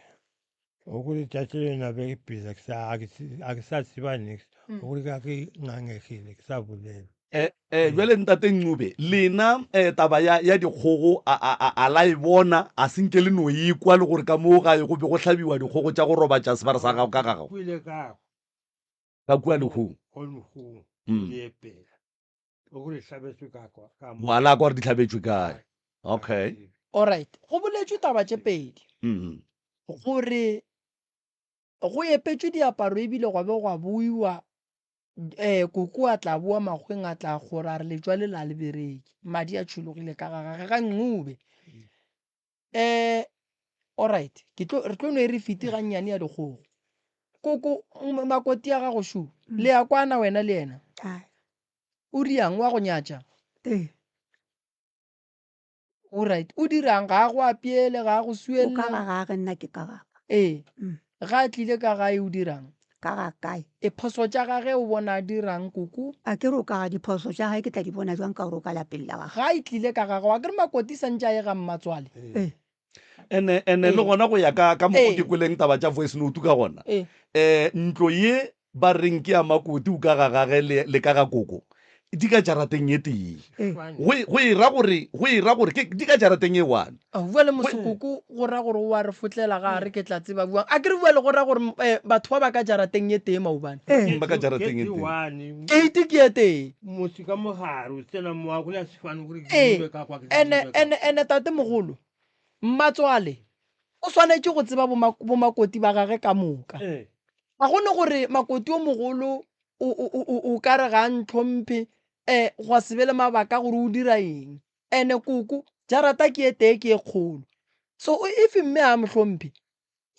O kore tšatši le lena be ke pela ke sa a ke a ke sa tseba niks. O kore ka ke ngangegile ke sa bolela. Eh, eh, bjale ntate Ncube, lena eh, taba ya, ya dikgogo a, a, a, a la e bona, a se nke le no e kwa le gore ka moo gae go be go hlabiwa dikgogo tša go robatša sebare sa gago ka ga gago? Kwele ka Ka kua lehung. go lehung Mm. le epela. O kore hlabetswe ka kwa ka mo. Wa la kwa gore di hlabetšwe kae. Okay. Alright, go boletšwe taba tše pedi. Mm. Gore go epetšwe diaparo ebile gwa be gwa buiwa um koko a tla boa makgweng a tla kgora a re letšwa le la le bereke. Madi a tšhologile ka ga gage ga Ncube. Um alright, ke tlo re tlo no e re fiti gannyane ya dikgogo. Koko makoti ya gago shu, le ya kwana wena le yena? Ai. O riang wa go nyatša? Ee. O right. O dirang? Ga a go apeele, ga a go O ka suelle? ga gage nna ke ka gaka. Ee. Mm. Ga a tlile ka gae o dirang? Ka ga kae? E phoso tša gage o bona a dirang koko? A ke re o ka ga diphoso tša gae ke tla di bona jwang ka gore o ka lapeng la gage? Ga e tlile ka gagwe, a ke re makoti santše a ye ga mmatswale. Ee. Ene, ene le Ee. gona go ya ka, ka mokgo ke Ee. kweleng taba tša voice note ka gona, Ee. eh, ntlo ye ba reng ke ya makoti o ka ga gage le, le ka ga koko, di ka jarateng e tee. Ee. Go, e- go e ra gore, go e ra gore ke, di ka jarateng e one. A bua le mosokoko go ra gore o a re fotlela ga a re ke tla tseba buang. A ke re bua le go ra gore eh, batho ba ba ka jarateng e tee maobane. Ee. Ba ka jarateng e Ke tee. one. Keiti ke e tee. Motse ka mogare o tsena mo a go la sefane gore ke Ee, dibe ka kwa ke ene dibe ka ene ene tatemogolo, mmatswale o swanetše go tseba boma- bomakoti ba gage ka moka. Ee. Ga go ne gore makoti o mogolo o, o, o, o, o ka re ga a ntlhomphe um gwa se be le mabaka gore o dira eng. Ene koko jarata ke e tee ke e kgolo. So o- if mme a mo hlomphe,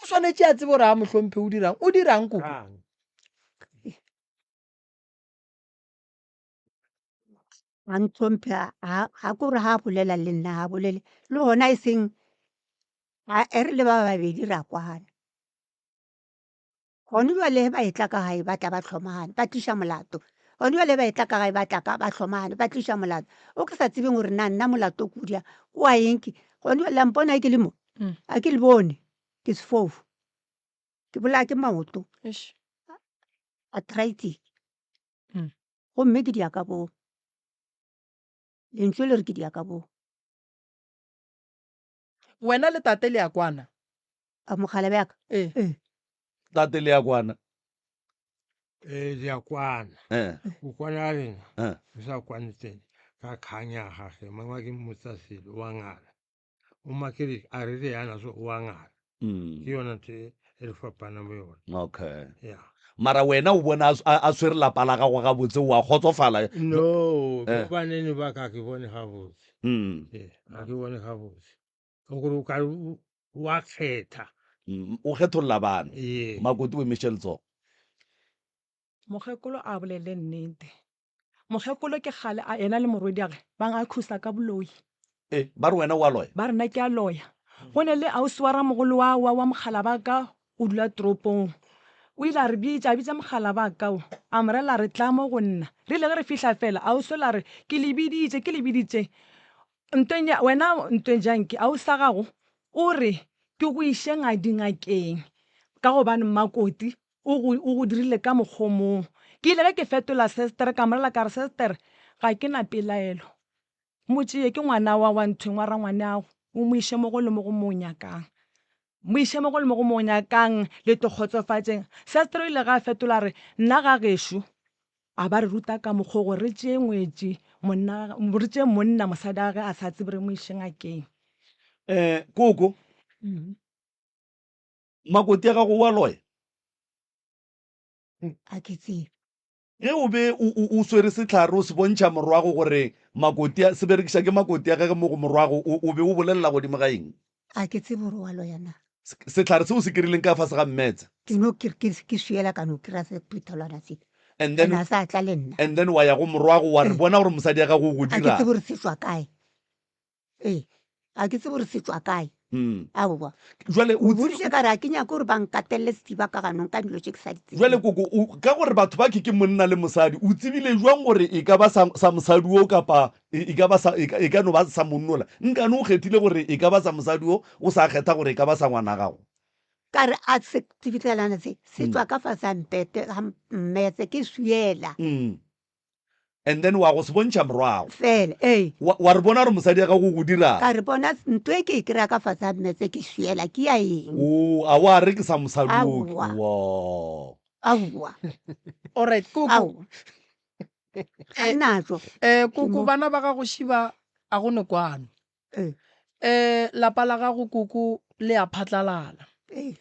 o swanetše a tsebe gore a mo hlomphe o dirang. O dirang koko? Kang. Ga ntlhomphe ga ga ke gore ga a bolela le nna ga a bolele le gona e seng ga e re le ba babedi ra kwana. Gone jwale ge ba etla ka gae ba tla ba hlomagane ba tliša molato, gone jwale ba etla ka gae ba tla ka ba hlomagane ba tliša molato o ke sa tsebeng gore na nna molato ke o dia ke wa eng ke gone jwale la mpona ke le mo a ke le bone ke sefofu ke bolaya ke maoto Eish. arthritis gomme ke dia ka boo lentšu le re ke dia ka boo. Wena le tate le a kwana? A mogala bjaka? Ee. Ee. Tate le a kwana? Ee, le a kwana. Eh. Go kwana ga rena, Eh. re sa kwane tsene ka kgang ya gage, mangwe ke mmotsa selo wa ngala. O makere a re re yana so wa ngala. Mm. Ke yona ntho e e re fapana mo yona. Okay. Yeah. Mara wena o bona a s- a a swere lapa la gago gabotse o a kgotsofala? No, Eh. bo banene ba ka ke bone gabotse. Mm. Ee, ga ke bone gabotse. O gore o ka re o wa kgetha. Mm, O kgetholla bana. Ee. Makoti o emiše letsogo. Mokgekolo a bolele nnete. Mokgekolo ke kgale a ena le morwediage ba ngakhusa ka boloi. E, ba re wena o a loya? Ba re nna ke a loya. Go ne le ausi wa ramogolo wa, wa, wa mogala ba ka o dula toropong. O ile a re bitša, a bitša mogala ba ka o, a mo rela a re tla mo go nna. Re ile ge re fihla fela, ausi ola a re, ke le biditše, ke le biditše. Ntweng ya, wena Ntweng Janki, ausi wa gago o re ke go iše dingakeng ka gobane mmakoti o go, o go dirile ka mokgwa o mongwe. Ke ile ge ke fetola sestere, ka mo rela ka re, Sestere, ga ke na pelaelo. Mo tšee, ke ngwana wa, wa Ntweng, wa rangwaneago, o mo iše mo go le mo go mo o nyakang. Mo iše mo go le mo go mo o nyakang, le tlo kgotsofatšeng. Sestere o ile ge a fetola a re, Nna ga gešo, A ba re ruta ka mokgwa gore re tšee ngwetši monna, re tšee monna mosadi wa gage a sa tsebe re mo iše ngakeng. Eh, koko, makoti ya gago o a loya? A ke tsebe. Ge o be o, o, o swere sehlare o se bontšha morwago gore makoti a, se berekiša ke makoti a gage mo go morwago, o, o be o bolelela godimo ga eng? A ke tsebe gore wa loya na. Sehlare seo se kerileng ka fase ga mmetse. Ke no ke, ke, ke swiela ka no kry-a sephuthelwana se. And then, And a sa tla le nna. and then wa ya go morwago wa re Ee. bona gore mosadi ya gago o go A ke dirang. tsebe gore se tšwa kae. Ee, a ke tsebe gore se tšwa kae. Mm. Aowa. Jwale O o boditše ka re a ke nyake gore ba nkatelele setiba ka ganong ka dilo tše ke sa di Jwale tsebeng. koko, o, ka gore batho ba ke ke monna le mosadi, o tsebile jwang gore e ka ba sa, sa mosadi wo kapa e, e ka ba sa, e ka, e ka no ba sa monnola? Nkane o kgethile gore e ka ba sa mosadi wo, o sa kgetha gore e ka ba sa ngwana gago? Ka re a se sefihlelana se se Mm. tšwa ka fase ga mpete ga mmetse ke swiela. Mm. And then wa go se bontšha morwago. Fela, ee. Wa, wa re bona gore mosadi ya gago o go dirang. Ka re bona ntho e ke e kry-a ka fase ga mmetse ke swiela ke ya eng? O, a wa re ke sa mosadi wo. Aowa. Wa. Aowa. Alright, koko. Aowa. Ga natšo. Eh, koko bana ba gago šiba a go ne kwano. Ee. Eh, lapa la gago koko le a phatlalala. Ee.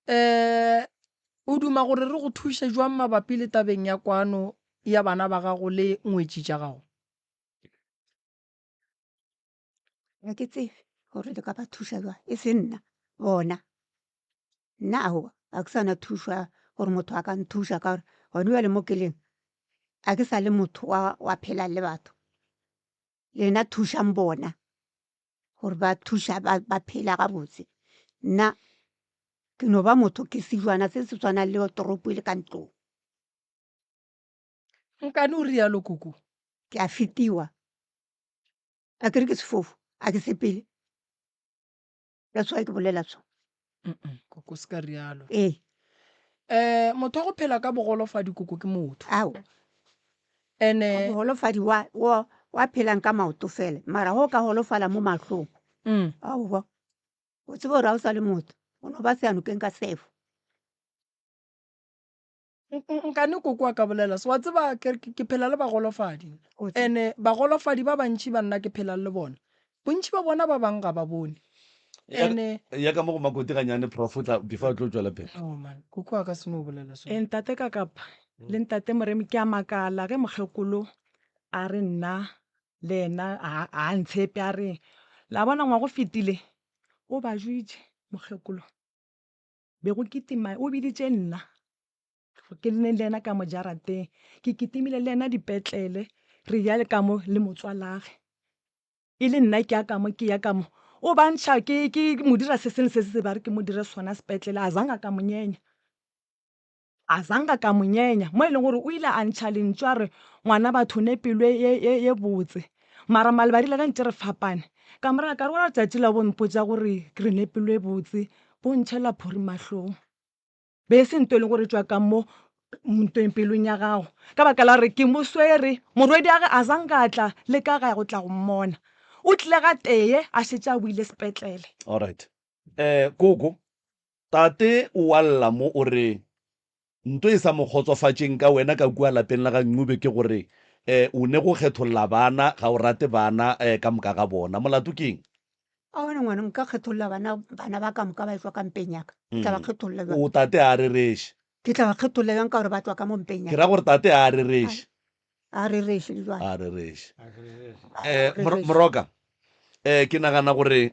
Eh, o duma gore re go thuše jwang mabapi le tabeng ya kwano ya bana ba gago le ngwetši tša gago? Ga ke tsebe gore le ka ba thuša jwang, e se nna, bona. Nna aowa, ga ke sa na thušo ya gore motho a ka nthuša ka gore gone bjale mo ke leng ga ke sa le motho wa, wa phelang le batho. Lena thušang bona gore ba thuša ba, ba phela gabotse. Nna ke no ba motho ke sejwana se se tshwanang le toropo e le ka ntlong. Nkane o rialo koko? Ke a fetiwa. A ke re ke sefofu, a ke sepele. That's why ke bolela so. Mm-mm, koko se ka rialo. Ee. Eh, motho wa go phela ka bogolofadi koko ke motho. Ao. Ene Bogolofadi wa, wa, wa phelang ka maoto fela, mara go ka golofala mo mahlong. Mm. Aowa. O tsebe gore ga o sa le motho, o no ba seyanokeng ka sefo. Nkane koko a ka bolela se wa tseba ke, ke, ke phela le bagolofadi ene bagolofadi ba bantši ba nna ke phelang le bona bontši ba bona ba bang ga ba bone ene Ya ka mo go Makoti ganyane prof o tla before a tlo tšwela pele. No man, koko a ka se no bolela so. E ntate Kakapa le ntate Moremi ke a makala ge mokgekolo a re nna le yena a a ntshepe a re la bona ngwaga o fetile o ba jwetše mokgekolo. Be go kitima, o biditše nna ke le le yena ka mo jarateng, ke kitimile le yena dipetlele re ya ka mo le motswalage. E le nna ke ya ka mo ke ya ka mo, o ba ntšha ke ke mo dira se sengwe le se se ba re ke mo dire sona sepetlele a zanga ka mo nyenya. A zanga ka mo nyenya mo e leng gore o ile a ntšha lentšu a re ngwana batho ne pelo ye ye ye botse. Mara maloba rile ge ntše re fapane ka mo raya ka re wena letšatši la bo mpotša gore re ne pelo e botse bo ntšhela phori mahlong. Be e se nto e leng gore e tšwa ka mo ntweng pelong ya gago ka baka la gore ke mo swere morwediage a zanga a tla le ka gae go tla go mmona. O tlile gatee a šetše a boile sepetlele. Alright. Eh koko, Tate o a lla mo o re nto e sa mo kgotsofatšeng ka wena ka kua lapeng la ga Ncube ke gore eh o ne go kgetholla bana, ga o rate bana eh ka moka ga bona. Molato ke eng? Aowa ngwana, nka kgetholla bana, bana ba ka moka ba etšwa ka mpeng ya ka. Ke tla ba kgetholla bjang? O tate a rereše. Ke tla ba kgetholla bjang ka gore ba tšwa ka mo mpeng ya Ke ka? ra gore tate a rereše. A rereše le jwale. A rereše. Eh, Moroka, eh, ke nagana gore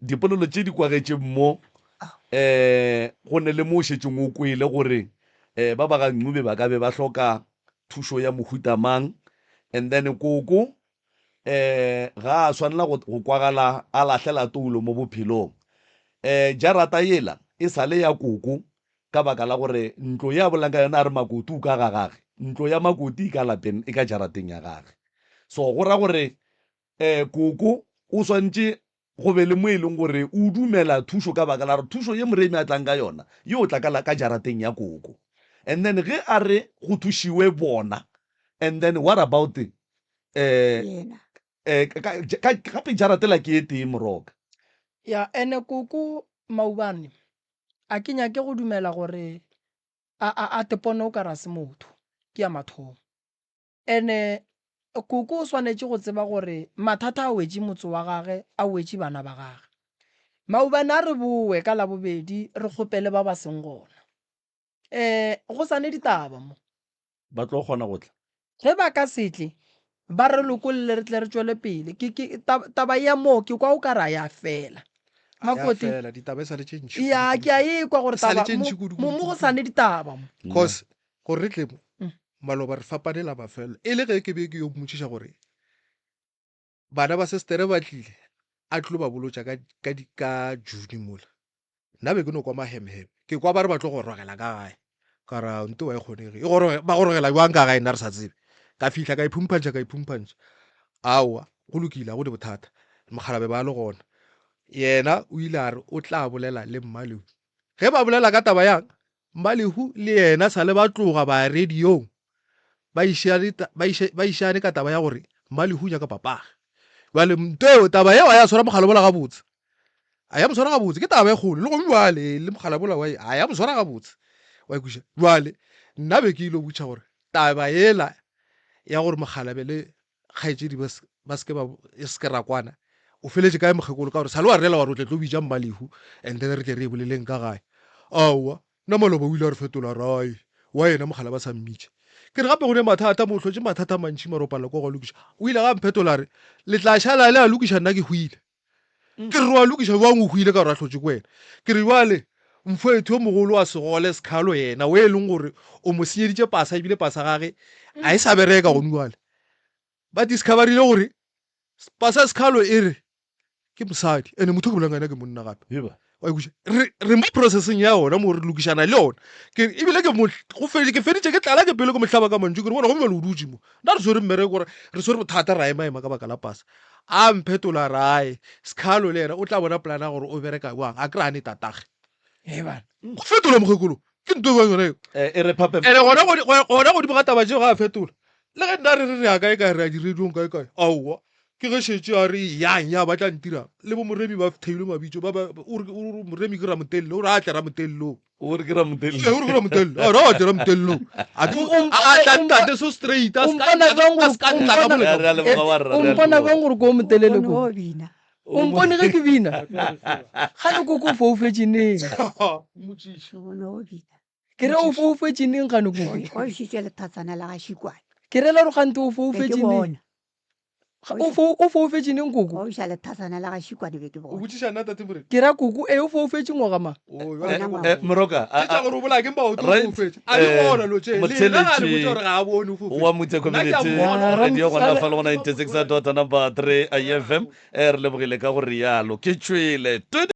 dipolelo tše di kwagetšeng mo eh, go ne le mo o šetšeng o kwele gore eh, ba ba ga Ncube ba ka be ba hloka thušo ya mohuta mang and then koko eh, ga a swanela go, go kwagala a lahlela toulo mo bophelong. Eh, jarata yela e sa le ya koko ka baka la gore ntlo ye a bolelang ka yona a re Makoti o ka ga gage, ntlo ya Makoti e ka lapeng, e ka jarateng ya gage. So go ra gore um koko o swantše go be le mo e leng gore o dumela thušo ka baka la gore thušo ye Moremi a tlang ka yona yo tla ka, ka jarateng ya koko. And then ge a re go thušiwe bona, and then what about um Yena. eh, ka, ka, gape jaratela ke e tee Moroka. Ya, ene koko Maubane A ke nyake go dumela gore a, a, a tepone o ka re a se motho. Ke ya mathomo. Ene koko o swanetše go tseba gore mathata a wetše motse wa gage, a wetše bana ba gage. Maubane a re bowe ka Labobedi re kgopele ba ba seng gona. Um go sa ne ditaba mo. Ba tlo kgona go tla? Ge ba ka se tle, ba re lokolle re tle re tšwele pele. Ke, ke, taba ya moo ke kwa o ka re a ya fela. A ya Makoti. fela, ditaba e sa le tše ntši Ya, kudu, ke a ekwa gore E sa le taba tše mo, ntši kudu, mo, kudu, mo go kudu, sa ne ditaba mo. Cause gore re tle mo, Mm. maloba re fapane la mafelo. E le ge ke be ke yo mmotšiša gore bana ba sestere ba tlile, a tlo ba bolotša ka, ka, di, ka June mola. Nna be ke no kwa mahemheme. Ke kwa ba re ba tlo gorogela ka gae. Ka re, "Ao, ntowa e kgonege. E goroge, ba gorogela bjang ka gae nna re sa tsebe?" Ka fihla ka iphumphantšha, ka iphumphantšha. Aowa, go lokile, ga go ne bothata. Mokgalabje ba le gona. Yena o ile a re o tla bolela le Mmalehu. Ge ba bolela ka taba yang, Mmalehu le yena sa le ba tloga ba ya radiong ba išane, ba iše, ba išane ka taba ya gore Mmalehu o nyaka papage. Bjale nto eo, taba yeo a ya swara mogala gabotse. A ya mo swara gabotse, ke taba e kgolo. Le gone bjale le mogala bola wa a ya mo swara gabotse. Wa ikweša. Bjale nna be ke ile botša gore taba yela ya gore mogalabe le kgaetšedi ba ba se ke ba e se ke ra kwana, o feletše kae mokgekolo ka gore sa le wa rela wa re o tle tlo bitša Mmalehu and then re tle re e boleleng ka gae. Aowa, nna maloba o ile a re fetola a re ai, wa yena mogala ba sa mmitše. Ke re gape go ne mathata mo, o hlotše mathata a mantši mara o palelwa ke go a lokiša. O ile ga a mphetola a re le tla šala le a lokiša nna ke hwile. Ke re wa lokiša bjang o hwile ka gore a hlotše ke wena. Ke re bjale mfoethu yo mogolo wa segole Sekhalo yena o e leng gore o mo senyeditše pasa ebile pasa gage a e sa bereka gone bjale. Ba discoverile gore pasa Sekhalo e re ke mosadi ene motho ke bolang ka yena ke monna gape. Wa ikweša? Re re mo processing ya yona mo re lokišana le yona. Ke ebile ke mo go feditše ke feditše ke tlala ke pele ke mo hlaba ka mantšu ke re bona gomme bjale o dutše mo. Nna re swere mmereko gore re swere bothata ra ema-ema ka baka la pasa. A mphetola a re ae, Skhalo le yena o tla bona polane ya gore o bereka bjang, a kry-a ne tatage. Hei bana. Go fetola mokgekolo, ke nto e bjang yona eo? Eh, e re phape. Ene gona godi- go- gona godimo ga taba tšeo ga a fetola. Le ge nna re re re ya kae kae re ya di-radiong kae kae, aowa, ke ge šetše a re yang ya ba tla ntirang. Le bo Moremi ba theilwe mabitso, ba ba o re o re Moremi ke Ramotelele, o re a tle Ramotelele o. O re ke Ramotelele. Ee, o re ke Ramotelele. A re a tle Ramotelele o. A ke a tla ntate so straight, a ska a ska ntla ka Re a moleka. leboga wa rra, O re a mpona leboga. bjang gore ke o motelele Bone ko? o bina. O mpone ge ke bina? Gane koko o foufetše neng? Mmotšiše. Bone o bina. Ke re o foufetše neng gane koko? O išitše lethatsana la ga Šikwane. Ke rela gore gante o Be ke foufetše neng? bona. O fo o foufetše neng koko? O iša lethatsana la ga Šikwane be ke O bona. botšiša nna tate Morena? Ke ra koko e o foufetše ngwaga mang? O jwale Eh, ka eh, Moroka, a- Tše tša a- gore o bolaya ke maoto o right, foufetše. A di eh, gona lo tše. Le yena ga le botša motheeletši gore ga a bone o foufetše. wa Mutse Nna ke a Community mmona. Radio gona fa le go 96 dot number 3 FM eh, re lebogile ka go rialo ke tšwele 20.